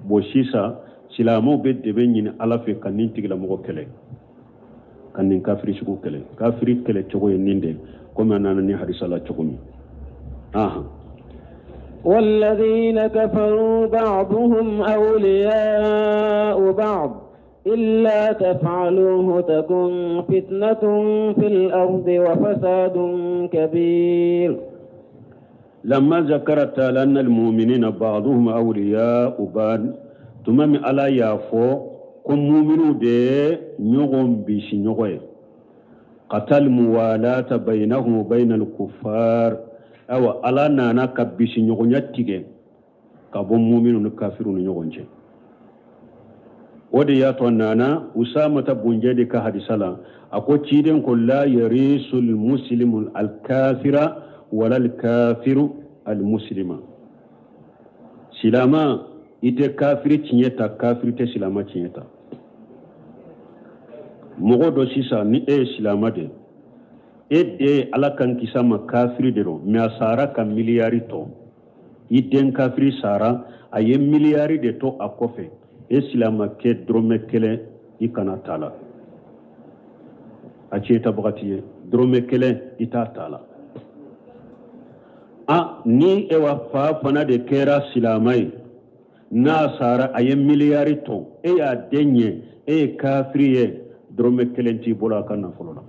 Bon sisan silamɛw bɛ dɛmɛ ɲini Ala fɛ ka nin tigilamɔgɔ kɛlɛ, ka nin kafiri sugu kɛlɛ. Kafiri kɛlɛ cogo ye nin de, komi a nana ni hadisa la cogo min. Ahan. والذين كفروا بعضهم أولياء بعض إلا تفعلوه تكن فتنة في الأرض وفساد كبير. لما ذكرت تعالى أن المؤمنين بعضهم أولياء بعض، تمام على يافو كم مؤمنو دي نيغم بيشي نيغوي قتل موالاة بينهم وبين الكفار. أو على نانا كبيشي نيغو نيتيجي كابو مؤمنو كافرون نيغو نجي. ودي ياتو نانا أسامة بن زيد كحديث أكو تشيدن كل لا يريس المسلم الكافر ولا الكافر المسلم. سلاما ite kafiri tiɲɛ ta, kafiri tɛ silama tiɲɛ ta. Mɔgɔ dɔ sisan ni e ye silama de, e den ye Ala kan kisa ma kafiri de don, mɛ a sara ka miliyari tɔ. I den kafiri sara, a ye miliyari de to a kɔfɛ. E silama kɛ dɔrɔmɛ kelen i kana ta la. A tiɲɛ tabaga t'i ye, dɔrɔmɛ kelen i t'a ta la. A ni e wa fa fana de kɛra silama ye, n'a sara a ye miliyari tɔ, e y'a den ye, e ye kafiri ye, dɔrɔmɛ kelen t'i bolo a ka nafolo la.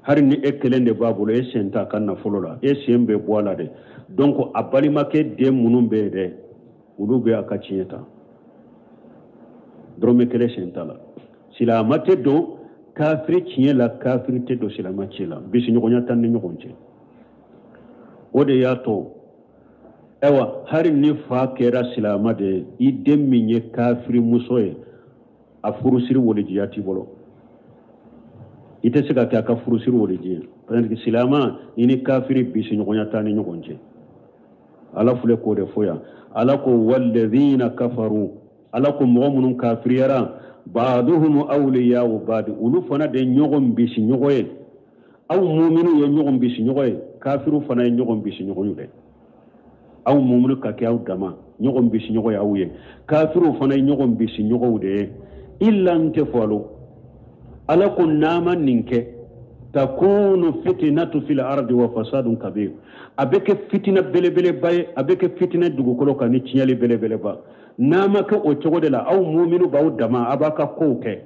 Hali ni e kelen de b'a bolo, e sen t'a ka nafolo la, e sen bɛ bɔ a la dɛ. Donc a balimakɛ den minnu bɛ yen dɛ, olu bɛ a ka tiɲɛ ta. Dɔrɔmɛ kelen sen t'a la. Silama tɛ don kafiri tiɲɛ la, kafiri tɛ don silama tiɲɛ la. Bisiɲɔgɔnya t'an ni ɲɔgɔn cɛ. O de y'a to ayiwa hali ni fa kɛra silama de ye, i den min ye kafiri muso ye, a furusiri walijiya t'i bolo. I tɛ se ka kɛ a ka furusiri waliji ye, parce que silama i ni kafiri bisiɲɔgɔnya t'an ni ɲɔgɔn cɛ. Ala filɛ k'o de fɔ yan. Ala ko walladhina kafaru, Ala ko mɔgɔ minnu kafiriyara, ba'duhum awliya'u ba'd, olu fana de ɲɔgɔn bisi ɲɔgɔn ye. Aw muminu ye ɲɔgɔn bisi ɲɔgɔn ye, kafiru fana ye ɲɔgɔn bisi ɲɔgɔn ye dɛ. Aw muminu ka kɛ aw dama ɲɔgɔn bisi ɲɔgɔn ye aw ye, kafiru fana ye ɲɔgɔn bisi ɲɔgɔnw de ye. Illa n tɛ fɔlo, Ala ko n'a ma nin kɛ, takunu fitnatu fil ardi wa fasadun kabir, a bɛ kɛ fitina belebeleba ye, a bɛ kɛ fitina dugukolo kan ni tiɲɛli belebeleba. N'a ma kɛ o cogo de la, aw muminu b'aw dama, a b'a ka kow kɛ,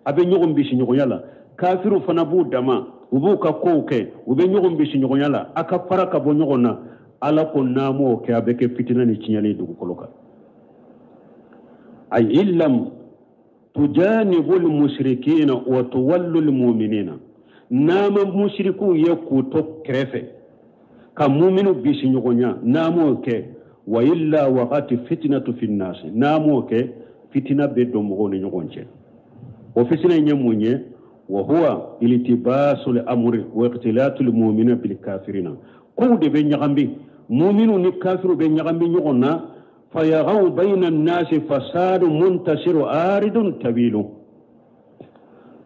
a bɛ ɲɔgɔn bisi ɲɔgɔnya la. Kafiru fana b'u dama, u b'u ka kow kɛ, u bɛ ɲɔgɔn bisi ɲɔgɔnya la, a ka fara ka bɔ ɲɔgɔn na. Ala ko n'a m'o kɛ, a bɛ kɛ fitina ni tiɲɛli dugukolo kan. Ay illam tujanibul mushrikina wa tuwallul mu'minina, n'a ma mushrikuw ye k'u to kɛrɛfɛ ka muminu bisi ɲɔgɔnya, n'a m'o kɛ, wa illa waqati fitnatu fi nnas, n'a m'o kɛ, fitina bɛ don mɔgɔw ni ɲɔgɔn cɛ. O fitina in ye mun ye? Wa huwa iltibasul amri wa ikhtilatul mu'minina bil kafirina, kow de bɛ ɲagami, muminu ni kafiru bɛ ɲagami ɲɔgɔn na. Fayaghaw bayna an-nasi fasadu muntasiru aridun tabilu.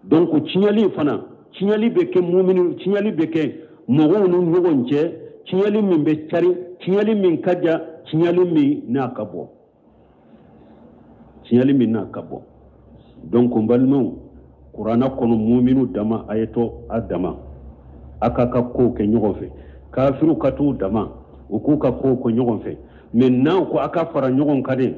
Donc tiɲɛli fana, tiɲɛli bɛ kɛ muminu, tiɲɛli bɛ kɛ mɔgɔw ni ɲɔgɔn cɛ, tiɲɛli min bɛ cari, tiɲɛli min ka jan, tiɲɛli min n'a ka bɔ, tiɲɛli min n'a ka bɔ. Donc n balimaw, kuranna kɔnɔ muminu dama, a ye to a dama, a k'a ka kow kɛ ɲɔgɔn fɛ. Kafiru ka t'u dama, u k'u ka kow kɛ ɲɔgɔn fɛ. Mais n'aw ko a ka fara ɲɔgɔn kan de,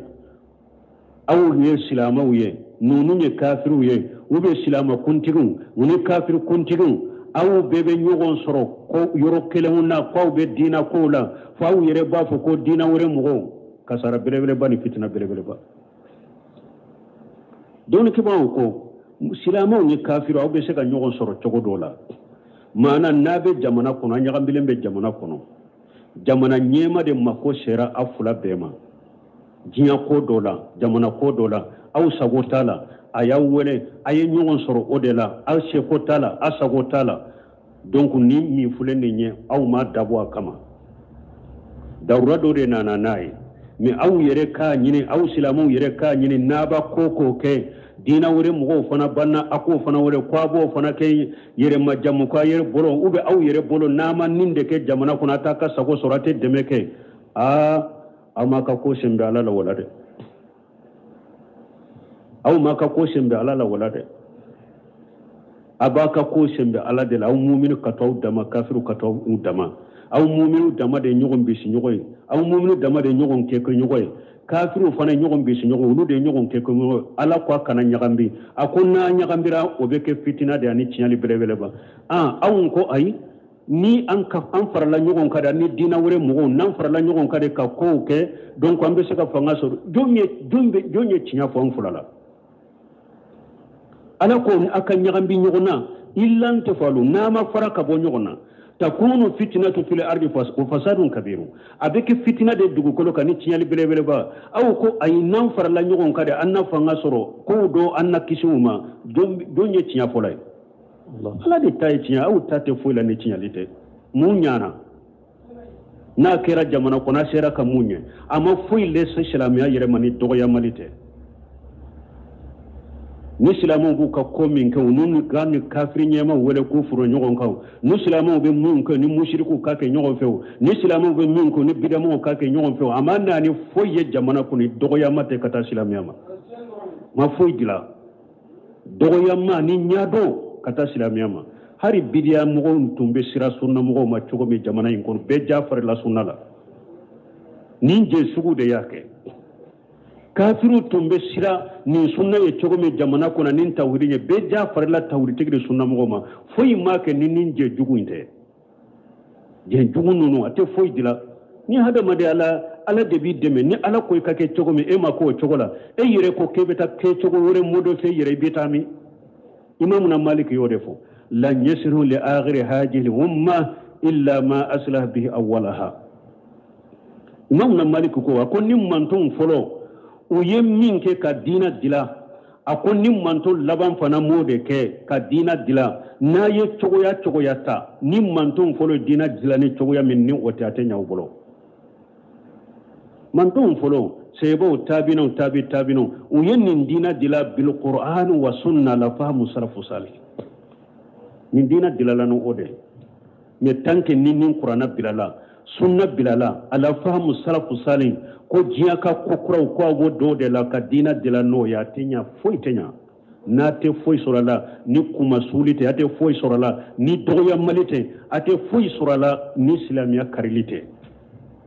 aw ye silamɛw ye, Ninnu ye kafiriw ye ou bien silama kuntigiw u ni kafiri kuntigiw, aw bɛɛ bɛ ɲɔgɔn sɔrɔ ko yɔrɔ kelenw na, k'aw bɛ diina kow la, fo aw yɛrɛ b'a fɔ ko diina wɛrɛ mɔgɔw. Kasara belebeleba ni fitina belebeleba. Dɔnnikɛbaaw ko silamɛw ni kafiriw aw bɛ se ka ɲɔgɔn sɔrɔ cogo dɔ la. Maana n'a bɛ jamana kɔnɔ, an ɲagambilen bɛ jamana kɔnɔ, jamana ɲɛma de mako sera aw fila bɛɛ ma diɲɛ ko dɔ la, jamana ko dɔ la, aw sago t'a la, a y'aw wele, a ye ɲɔgɔn sɔrɔ o de la, aw seko t'a la, aw sago t'a la. Donc ni min filɛ nin ye, aw ma dabɔ a kama, dawura dɔ de nana n'a ye. Mais aw yɛrɛ k'a ɲini, aw silamɛw yɛrɛ k'a ɲini, n'a b'a ko k'o kɛ, diinɛ wɛrɛ mɔgɔw fana banna a k'o fana wɛrɛ ko a b'o fana kɛ yɛrɛmajamu k'a yɛrɛ bolo, ou bien aw yɛrɛ bolo n'a ma nin de kɛ jamana kɔnɔ, a t'a ka sago sɔrɔ, a tɛ dɛmɛ kɛ. Aa, aw m'a ka ko sen bɛ Ala la wala dɛ, aw m'a ka ko sen bɛ Ala la wala dɛ. A b'a ka ko sen bɛ Ala de la. Aw muminu ka to aw dama, kafiru ka to aw dama. Aw muminu dama de ɲɔgɔn bisi ɲɔgɔn ye, aw muminu dama de ɲɔgɔn kɛ ɲɔgɔn ye, kafiru fana ɲɔgɔn bisi ɲɔgɔn, olu de ɲɔgɔn kɛ ɲɔgɔn ye. Ala ko a kana ɲagambi, a ko n'a ɲagambira o bɛ kɛ fitina de ani tiɲɛli belebeleba. Anw ko ayi, ni an ka an farala ɲɔgɔn kan de, ni diinɛ wɛrɛ mɔgɔw n'an farala ɲɔgɔn kan de ka kow kɛ, donc an bɛ se ka fanga sɔrɔ. Jɔn ye tiɲɛ fɔ an fila la? Ala ko a ka ɲagambi ɲɔgɔn na, illa tafalu, n'a ma fara ka bɔ ɲɔgɔn na, takunu fitnatu fil ardi wa fasadun kabiru, a bɛ kɛ fitina de dugukolo kan ni tiɲɛli belebeleba. Aw ko ayi, n'an farala ɲɔgɔn kan de, an na fanga sɔrɔ, kow dɔ an na kisi u ma. Jɔn ye tiɲɛ fɔlɔ ye? Ala de ta ye tiɲɛ, aw ta tɛ foyi la ni tiɲɛli tɛ. Mun ɲana n'a kɛra jamana kɔnɔ, a sera ka mun ɲɛ? A ma foyi lase silamɛya yɛrɛ ma ni dɔgɔyamali tɛ. Ni silamɛw b'u ka ko min kɛ, u n'u ka ni kafiri ɲɛmaw wele k'u furu ɲɔgɔn kan, ni silamɛw bɛ mun kɛ, ni musirikiw k'a kɛ ɲɔgɔn fɛ, ni silamɛw bɛ min kɛ, ni bidamaw k'a kɛ ɲɔgɔn fɛ, a ma na ni foyi ye jamana kɔnɔ, dɔgɔyama tɛ ka taa silamɛya ma. Ma foyi dilan dɔgɔyama ni ɲadɔn ka taa silamɛya ma. Hali bidiya mɔgɔw tun bɛ sira sunna mɔgɔw ma cogo min jamana in kɔnɔ, bɛɛ ja farila sunna la. Nin jɛ sugu de y'a kɛ. Kafiru tun bɛ sira nin sunna ye cogo min jamana kɔnɔ, ni tawhidi ye, bɛɛ ja farila tawhiditigi de sunna mɔgɔw ma. Foyi ma kɛ ni nin jɛ jugu in tɛ. Jɛ jugu ninnu a tɛ foyi dilan. Ni hadamaden ala Ala de b'i dɛmɛ. Ni Ala ko i ka kɛ cogo min, e ma k'o cogo la, e yɛrɛ ko k'e bɛ taa kɛ cogo wɛrɛ modifier yɛrɛ, i bɛ taa min? Imamuna Malik y'o de fɔ, lan yasiru li akhiri hadhihi umma illa ma aslah bihi awwalaha. Imamuna Malik ko a ko ni mantonw fɔlɔ u ye min kɛ ka diina dila, a ko ni manton laban fana m'o de kɛ ka diina dila. N'a ye cogoya cogoya ta, ni manton fɔlɔ ye diina dila ni cogoya min, ni o tɛ, a tɛ ɲɛ u bolo. Mantonw fɔlɔ, seebaw, taabinaw, taabi taabinaw, u ye nin diina dila bil Qur'an wa sunna la fahamu salafu salih. Nin diina dilala ni o de ye. Mais tant que ni nin Qur'ana bilala, sunna bilala, ala fahamu salafu salih, ko diɲɛ ka ko kuraw ko aw b'o dɔw de la ka diina dila n'o ye, a tɛ ɲa, foyi tɛ ɲa. N'a tɛ foyi sɔrɔ a la ni kumasuli tɛ, a tɛ foyi sɔrɔ a la ni dɔgɔyamali tɛ, a tɛ foyi sɔrɔ a la ni silamɛya karili tɛ.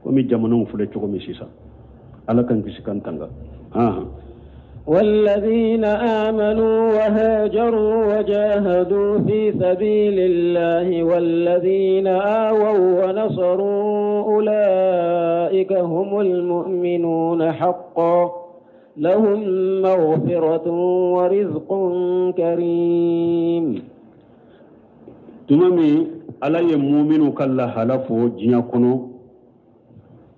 Komi jamanaw filɛ cogo min sisan, Ala k'an kisi k'an tanga. والذين آمنوا وهاجروا وجاهدوا في سبيل الله والذين آووا ونصروا أولئك هم المؤمنون حقا لهم مغفرة ورزق كريم. تمامي على المؤمن كلا هلفو جيا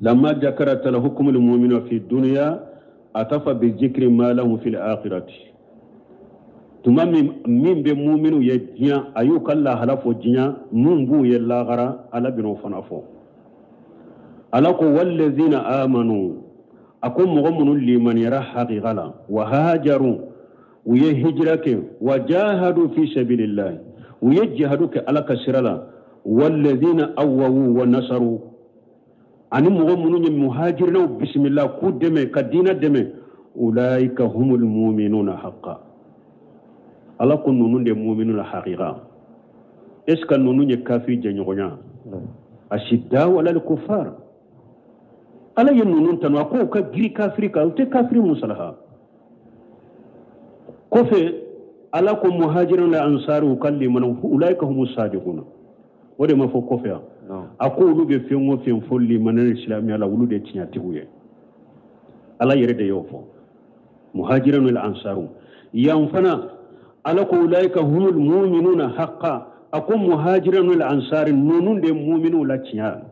لما ذكرت لحكم المؤمن في الدنيا أتفى بذكر ما له في الآخرة. تمام من بمؤمن يجيا أيوك الله هلفو جيا من بو يلا غرا على بنو فنافو. على والذين آمنوا أكون مغمن لمن يرى حقيقة وهاجروا ويهجرك وجاهدوا في سبيل الله ويجهدوك على كسرلا والذين أووا ونصروا ani mɔgɔ minnu ye muhajirinaw bisimila k'u dɛmɛ ka diinɛ dɛmɛ ulaika humul muminuna haqqa. Ala ko ninnu de muminuna haqiqa. Est ce que ninnu ye kafiri jɛɲɔgɔnya? Ashiddaw alal kufar. Ala ye ninnu tanu, a ko ka giri kafiri kan, u tɛ kafiri musalaha. Kɔfɛ Ala ko muhajirun la ansaru u ka limana ulaika humu sadiquna. O de ma fɔ kɔfɛ yan. A ko olu bɛ fɛn o fɛn fɔ limana ni silamɛya la, olu de ye tiɲɛtigiw ye. Ala yɛrɛ de y'o fɔ. Muhajirun la ansaru. Yan fana Ala ko ulaika humul mu'minuna haqqa. A ko muhajirun la ansari ninnu de ye mu'miniw la tiɲɛ.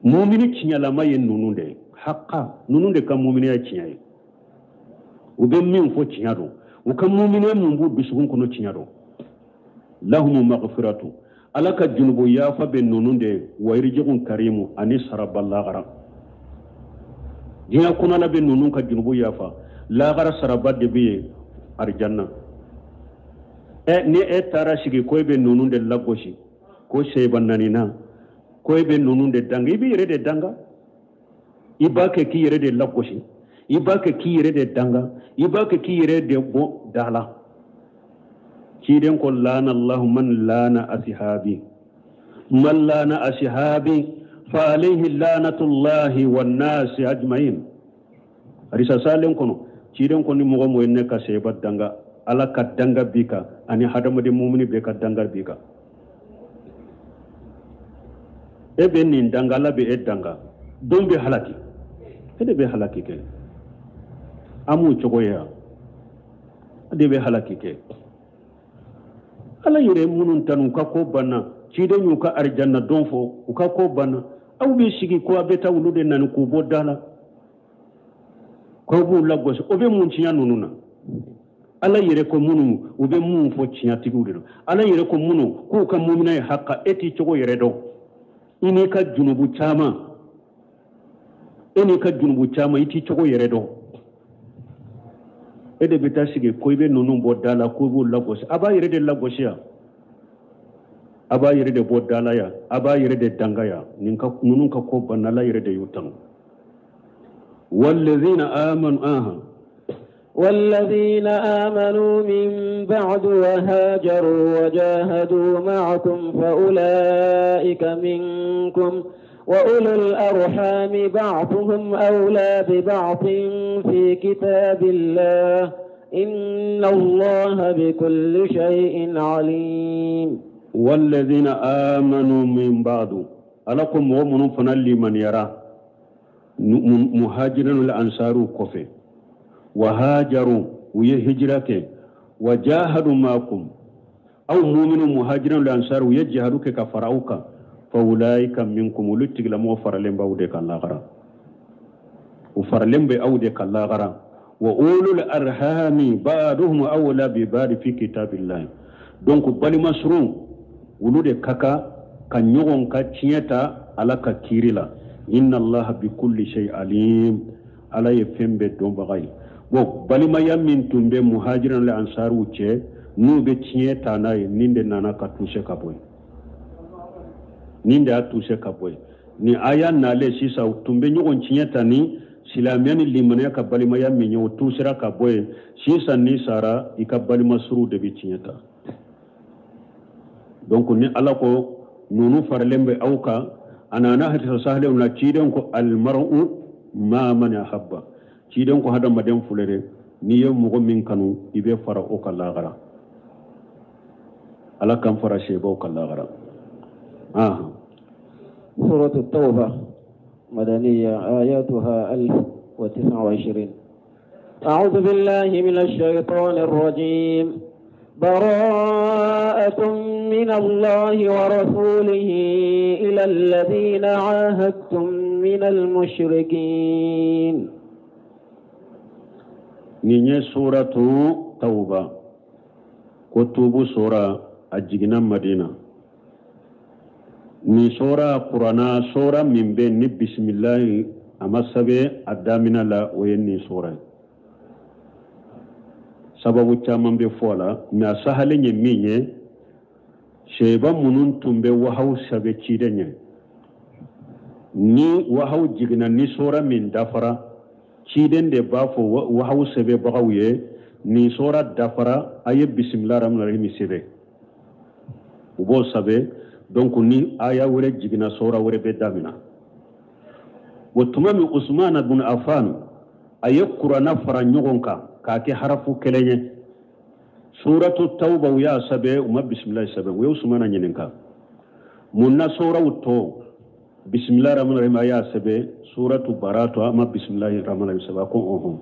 Mumini tiɲɛlama ye ninnu de ye. Haqqa ninnu de ka muminiya ye tiɲɛ ye. U bɛ min fɔ tiɲɛ don. U ka muminiya mun b'u dusukun kɔnɔ tiɲɛ don. Lahumu maghfiratu. Ala ka junubu yafa bɛ ninnu de ye. Wa irji'un karimu ani saraba lagara. Diɲɛ kɔnɔ Ala bɛ ninnu ka junubu yafa. Lagara saraba de bɛ yen arijanna. Ni e taara sigi ko e bɛ ninnu de lagosi ko seba nanina ko e bɛ ninnu de danga, i b'i yɛrɛ de danga. I b'a kɛ k'i yɛrɛ de lagosi, i b'a kɛ k'i yɛrɛ de danga, i b'a kɛ k'i yɛrɛ de bɔ da la. Ciden ko laana Allahu man laana asihabi, man laana asihabi fa alayhi laanatullahi wan nasi ajmain. Hadisa salen kɔnɔ ciden ko ni mɔgɔ mɔgɔ ye ne ka seba danga, Ala ka danga b'i kan ani hadamaden mumuni bɛɛ ka danga b'i kan. E bɛ nin danga, Ala bɛ e danga. Don bɛ halaki, e de bɛ halaki kɛ. An m'o cogo ye yan, e de bɛ halaki kɛ. Ala yɛrɛ minnu tanu u ka ko banna, ciden y'u ka arijanna don fɔ, u ka ko banna. Aw bɛ sigi ko a bɛ taa olu de nani k'u bɔ da la, k'aw b'u lagosi. O bɛ mun tiɲɛ ninnu na? Ala yɛrɛ ko minnu u bɛ mun fɔ tiɲɛtigiw de don. Ala yɛrɛ ko minnu k'u ka mumina ye haka, e t'i cogo yɛrɛ dɔn. I n'i ka junubu caman, e n'i ka junubu caman, i t'i cogo yɛrɛ dɔn. E de bɛ taa sigi ko i bɛ ninnu bɔ da la, ko i b'u lagosi. A b'a yɛrɛ de lagosi yan, a b'a yɛrɛ de bɔ da la yan, a b'a yɛrɛ de danga yan. Nin ka ninnu ka ko banna, Ala yɛrɛ de y'u tanu. Walladhina amanu aha. والذين آمنوا من بعد وهاجروا وجاهدوا معكم فأولئك منكم وأولو الأرحام بعضهم أولى ببعض في كتاب الله إن الله بكل شيء عليم. والذين آمنوا من بعد ألكم مؤمنون فنالي من يرى مهاجرين الأنصار كفي وهاجروا ويهجرك وجاهدوا معكم أو مؤمن مهاجرين الأنصار ويجهدوك كفراوك فأولئك منكم ولتك لمو فرلين بأودك الله غرا وفرلين بأودك الله غرا وأولو الأرحام بعضهم أولى ببعض في كتاب الله. Donc balima surun olu de ka kan ka ɲɔgɔn ka tiɲɛ ta Ala ka kiiri la. Inna Allaha bi kulli shay alim. Ala ye fɛn bɛɛ dɔnbaga ye. Bon balimaya min tun bɛ muhajirin ni ansaruw cɛ n'u bɛ tiɲɛ ta n'a ye, nin de nana ka tuse ka bɔ yen. Nin de y'a tuse ka bɔ yen. Ni aya nalen sisan u tun bɛ ɲɔgɔn tiɲɛ ta ni silamɛya ni limaniya ka balimaya min ye, o tusera ka bɔ yen. Sisan n'i sara i ka balima suruw de bɛ tiɲɛ ta. Donc ni Ala ko ninnu faralen bɛ aw kan, a nana hadisa sahalenw na ciden ko almar'u ma man ahabba. Ciden ko hadamaden filɛ dɛ, n'i ye mɔgɔ min kanu i bɛ fara o kan lahara. Ala k'an fara sebaw kan lahara. سورة التوبة مدنية آياتها 1029. أعوذ بالله من الشيطان الرجيم. براءة من الله ورسوله إلى الذين عاهدتم من المشركين. Nin ye suratu Tawba ko tubu sura a jiginna Madina. Nin sura Kurana sura min bɛ ni bisimilahi a ma sɛbɛn a daminɛ la, o ye nin sura ye. Sababu caman bɛ fɔ a la, mais a sahalen ye min ye, seba minnu tun bɛ wahaw sɛbɛn ciden ɲɛ, ni wahaw jiginna ni sura min dafara, ciden de b'a fɔ wahaw sɛbɛnbagaw ye nin sura dafara, a ye bisimilahi rahmani rahim sɛbɛn. U b'o sɛbɛn. Donc ni aya wɛrɛ jiginna sura wɛrɛ bɛ daminɛ. O tuma min Usumana bun Affan a ye Kurana fara ɲɔgɔn kan k'a kɛ harafu kelen ye. Suratu tawba u y'a sɛbɛn, u ma bisimilahi sɛbɛn. U ye Usumana ɲininka mun na suraw tɔ bisimilahi rahmani rahim a y'a sɛbɛn, suratu baratu a ma bisimilahi rahmani rahim sɛbɛn. A ko ɔhɔn,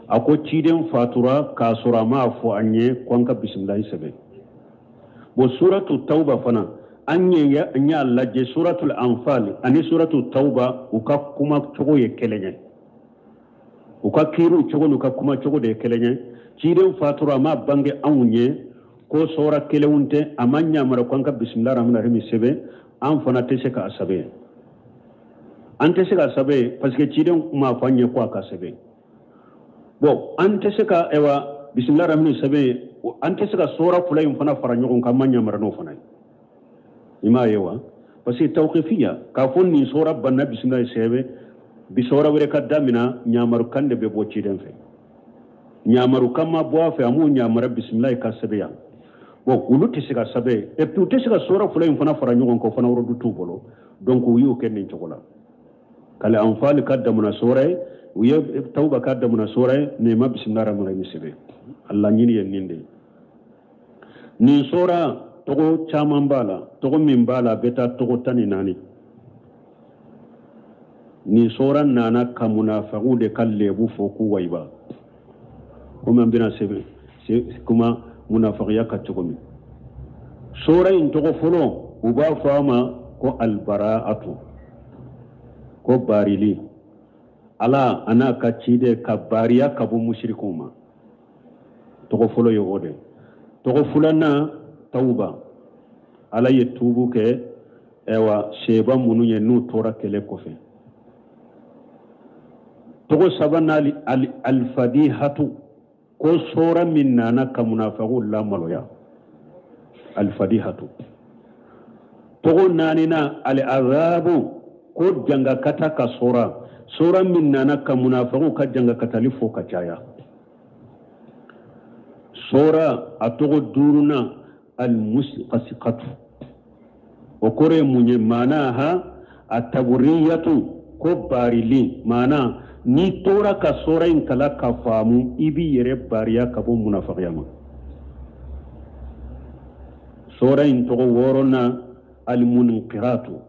a ko ciden fatura k'a sɔrɔ a m'a fɔ an ye ko an ka bisimilahi sɛbɛn. Bon, suratu tawba fana an y'a lajɛ, suratul anfal ani suratu tawba u ka kuma cogo ye kelen ye, u ka kiiriw cogo n'u ka kuma cogo de ye kelen ye. Ciden fatura a ma bange anw ye ko sɔra kelenw tɛ, a ma ɲamara ko an ka bisimilahi rahmani rahim sɛbɛn, an fana tɛ se k'a sɛbɛn, an tɛ se k'a sɛbɛn parce que ciden m'a fɔ an ye ko a ka sɛbɛn. Bon, an tɛ se ka ayiwa bisimilahi rahmani sɛbɛn, an tɛ se ka sɔra fila in fana fara ɲɔgɔn kan, an ma ɲamara n'o fana ye. I m'a ye wa? Parce que tawqifiya k'a fɔ nin sɔra banna bisimilahi sɛbɛn, bi sɔra wɛrɛ ka damina, ɲamarukan de bɛ bɔ ciden fɛ. Ɲamarukan ma bɔ a fɛ, a m'o ɲamara bisimilahi ka sɛbɛn yan. Bon, olu tɛ se ka sɛbɛn, et puis u tɛ se ka sɔra fila in fana fara ɲɔgɔn kan, o fana yɔrɔ t'u bolo. Donc u y'o kɛ nin cogo la. Kale anfali ka damina sɔra ye, u ye tawba ka damina sɔra ye, mais ma bisimilahi rahmani rahim sɛbɛn. A laɲini ye nin de ye. Nin sɔra tɔgɔ caman b'a la, tɔgɔ min b'a la a bɛ taa tɔgɔ 14. Nin sɔra nana ka munafagiw de ka lebu fɔ k'u wayiba, komi an bɛna sɛbɛn kuma munafagiya ka cogo min. Sɔra in tɔgɔ fɔlɔ u b'a fɔ a ma ko albaraatu, ko barili. Ala a n'a ka ciden ka bariya ka bɔ musirikiw ma. Tɔgɔ fɔlɔ ye o de. Tɔgɔ filanan tawba, Ala ye tuubu kɛ ayiwa seba minnu ye n'u tora kɛlɛ kɔfɛ. Tɔgɔ sabanan alfadihatu, ko sɔra min nana ka munafagiw lamaloya, alfadihatu. Tɔgɔ naaninan alazabu, ko jangakata ka sɔra, sɔra min nana ka munafagiw ka jangakatali fɔ ka caya. Sɔra a tɔgɔ duurunan almusqasiqatu, o kɔrɔ ye mun ye? Maanaha a taburiyatu, ko barili. Maana n'i tora ka sɔra in kala ka faamu, i b'i yɛrɛ bariya ka bɔ munafagiya ma. Sɔra in tɔgɔ wɔɔrɔnan almunkiratu,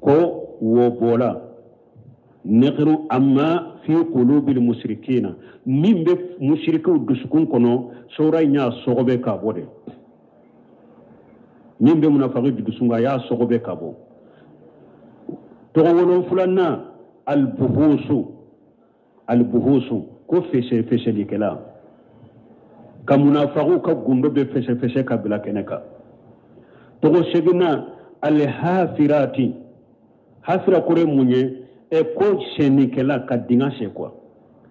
ko wobɔla nikiru amma fi qulubil mushrikina, min bɛ mushrikiw dusukun kɔnɔ, sɔra in y'a sɔgɔbɛ ka bɔ de. Min bɛ munafagi dusukun kɔnɔ, a y'a sɔgɔbɛ ka bɔ. Tɔgɔ wolonfilanan albuhusu, albuhusu ko fɛsɛ fɛsɛlikɛla, ka munafagiw ka gundo bɛ fɛsɛ fɛsɛ ka bila kɛnɛ kan. Tɔgɔ seginnan alhafirati, hafira kɔrɔ ye mun ye? Ko sɛnnikɛla ka dingɛ sen quoi.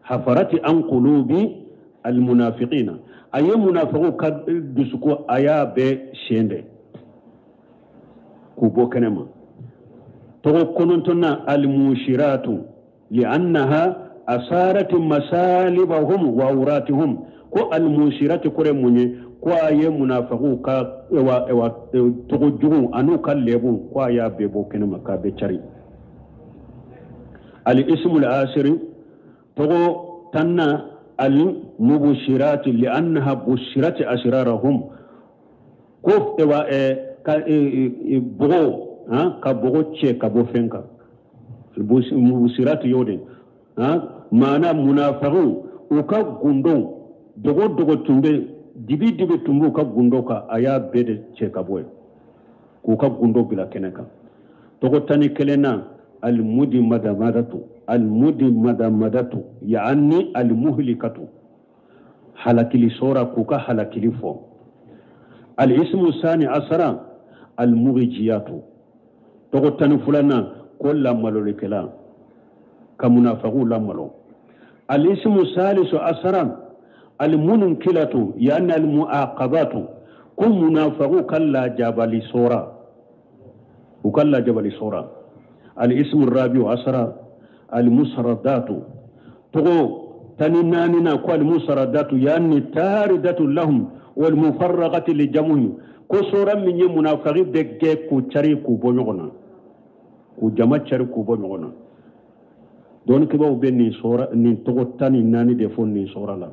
Hafarati an qulubi almunafiqina, a ye munafagiw ka dusukun a y'a bɛɛ sen de k'u bɔ kɛnɛ ma. Tɔgɔ kɔnɔntɔnnan almushiratu, li'annaha asarat masalibahum wa awratihum, ko almushirati kɔrɔ ye mun ye? Ko a ye munafagiw ka tɔgɔ jugu an'u ka lebu, ko a y'a bɛɛ bɔ kɛnɛ ma k'a bɛɛ cari. Al-ismul asiri, tɔgɔ tanna al-mubashirati, li'annaha bushirati asrarahum, ko ka bɔgɔ ka bɔgɔ cɛ ka bɔ fɛn kan. Mubashirati y'o de maana munafagiw u ka gundo dogo dogo tun bɛ dibi dibi tun b'u ka gundo kan, a y'a bɛɛ de cɛ ka bɔ yen k'u ka gundo bila kɛnɛ kan. Tɔgɔ 11nan almudi madamadatu, almudi madamadatu yaani almuhlikatu, halakili sɔra k'u ka halakili fɔ. Alismu sani asara almughijiyatu, tɔgɔ 12nan ko lamalolikɛla, ka munafagiw lamalo. Alismu salisu asara almunkilatu, yaani almuaqabatu, ko munafagiw ka lajabali sɔra, u ka lajabali sɔra. Alismu rabiu asara almusradatu, tɔgɔ 14nan ko almusradatu yaani taridatu lahum walmufarraqati lijamuhim, ko sɔra min ye munafagi bɛɛ gɛn k'u cari k'u bɔ ɲɔgɔn na, k'u jama cari k'u bɔ ɲɔgɔn na. Dɔnnikɛbaaw bɛ nin sɔra nin tɔgɔ 14 de fɔ nin sɔra la.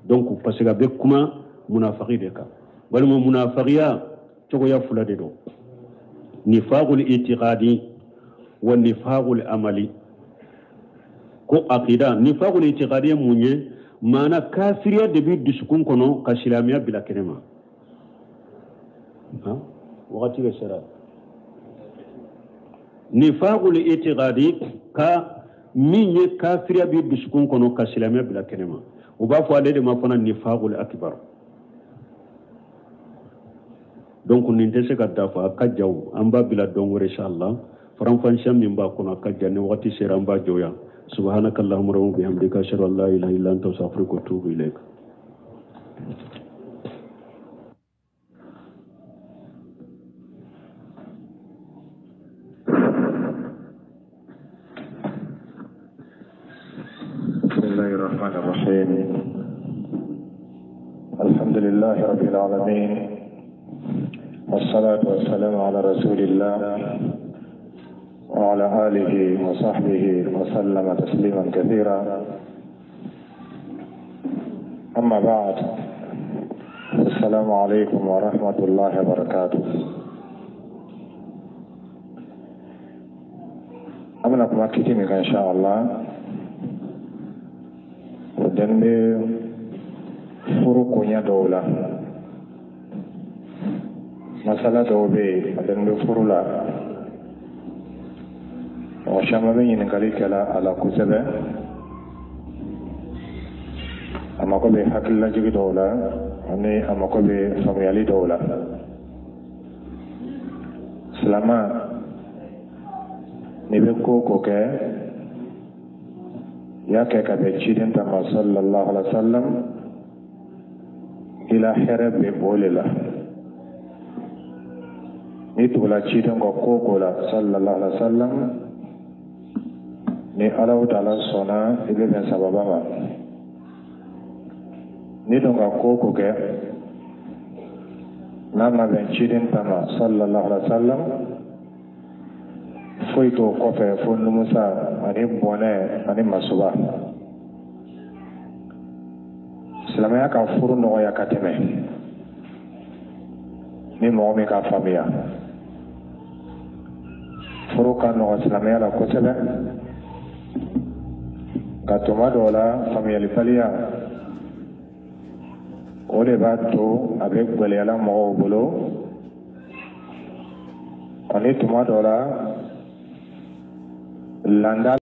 Donc parce que a bɛ kuma munafaki de kan. Walima munafakiya cogoya fila de don. Nifaqul itiqadi wa nifaqul amali. Ko aqida nifaqul itiqadi ye mun ye? Maana kafiriya de bɛ dusukun kɔnɔ ka silamɛya bila kɛnɛ ma. Wagati bɛ sera. Nifaqul itiqadi ka min ye kafiriya bɛ dusukun kɔnɔ ka silamɛya bila kɛnɛ ma. U b'a fɔ ale de ma fana nifaqul akbar. Donc nin tɛ se ka dafa a ka jaw an b'a bila don wɛrɛ inshallah. Faranfasiya min b'a kɔnɔ a ka ja ni wagati sera an b'a jɔ yan. Subhanaka allahumma wa bihamdika ashhadu an la ilaha illa anta astaghfiruka wa atubu ilayk. بسم الله الرحمن الرحيم. الحمد لله رب العالمين، والصلاة والسلام على رسول الله وعلى آله وصحبه وسلم تسليما كثيرا. أما بعد، السلام عليكم ورحمة الله وبركاته. أمنا كما كتير إن شاء الله ودن furu koɲɛ dɔw la, masala dɔw bɛ yen a dɛmɛ bɛ furu la, mɔgɔ caman bɛ ɲininkali kɛla a la kosɛbɛ, a mako bɛ hakililajigi dɔw la ani a mako bɛ faamuyali dɔw la. Silama, n'i bɛ ko o ko kɛ, i y'a kɛ ka bɛn ciden ta ma sallallahu alaihi wa sallam, i la hɛrɛ bɛ o de la. N'i tugula ciden kɔ ko o ko la sallallahu alaihi wa sallam, ni Alahu taala sɔnna i bɛ bɛn sababa ma. N'i dun ka ko o ko kɛ n'a ma bɛn ciden ta ma sallallahu alaihi wa sallam, foyi t'o kɔfɛ fo numusa ani bɔnɛ ani masuba. Silamɛya ka furu nɔgɔya ka tɛmɛ ni mɔgɔ min k'a faamuya. Furu ka nɔgɔ silamɛya la kosɛbɛ, nka tuma dɔw la faamuyalibaliya o de b'a to a bɛ gɛlɛyala mɔgɔw bolo, ani tuma dɔw la landa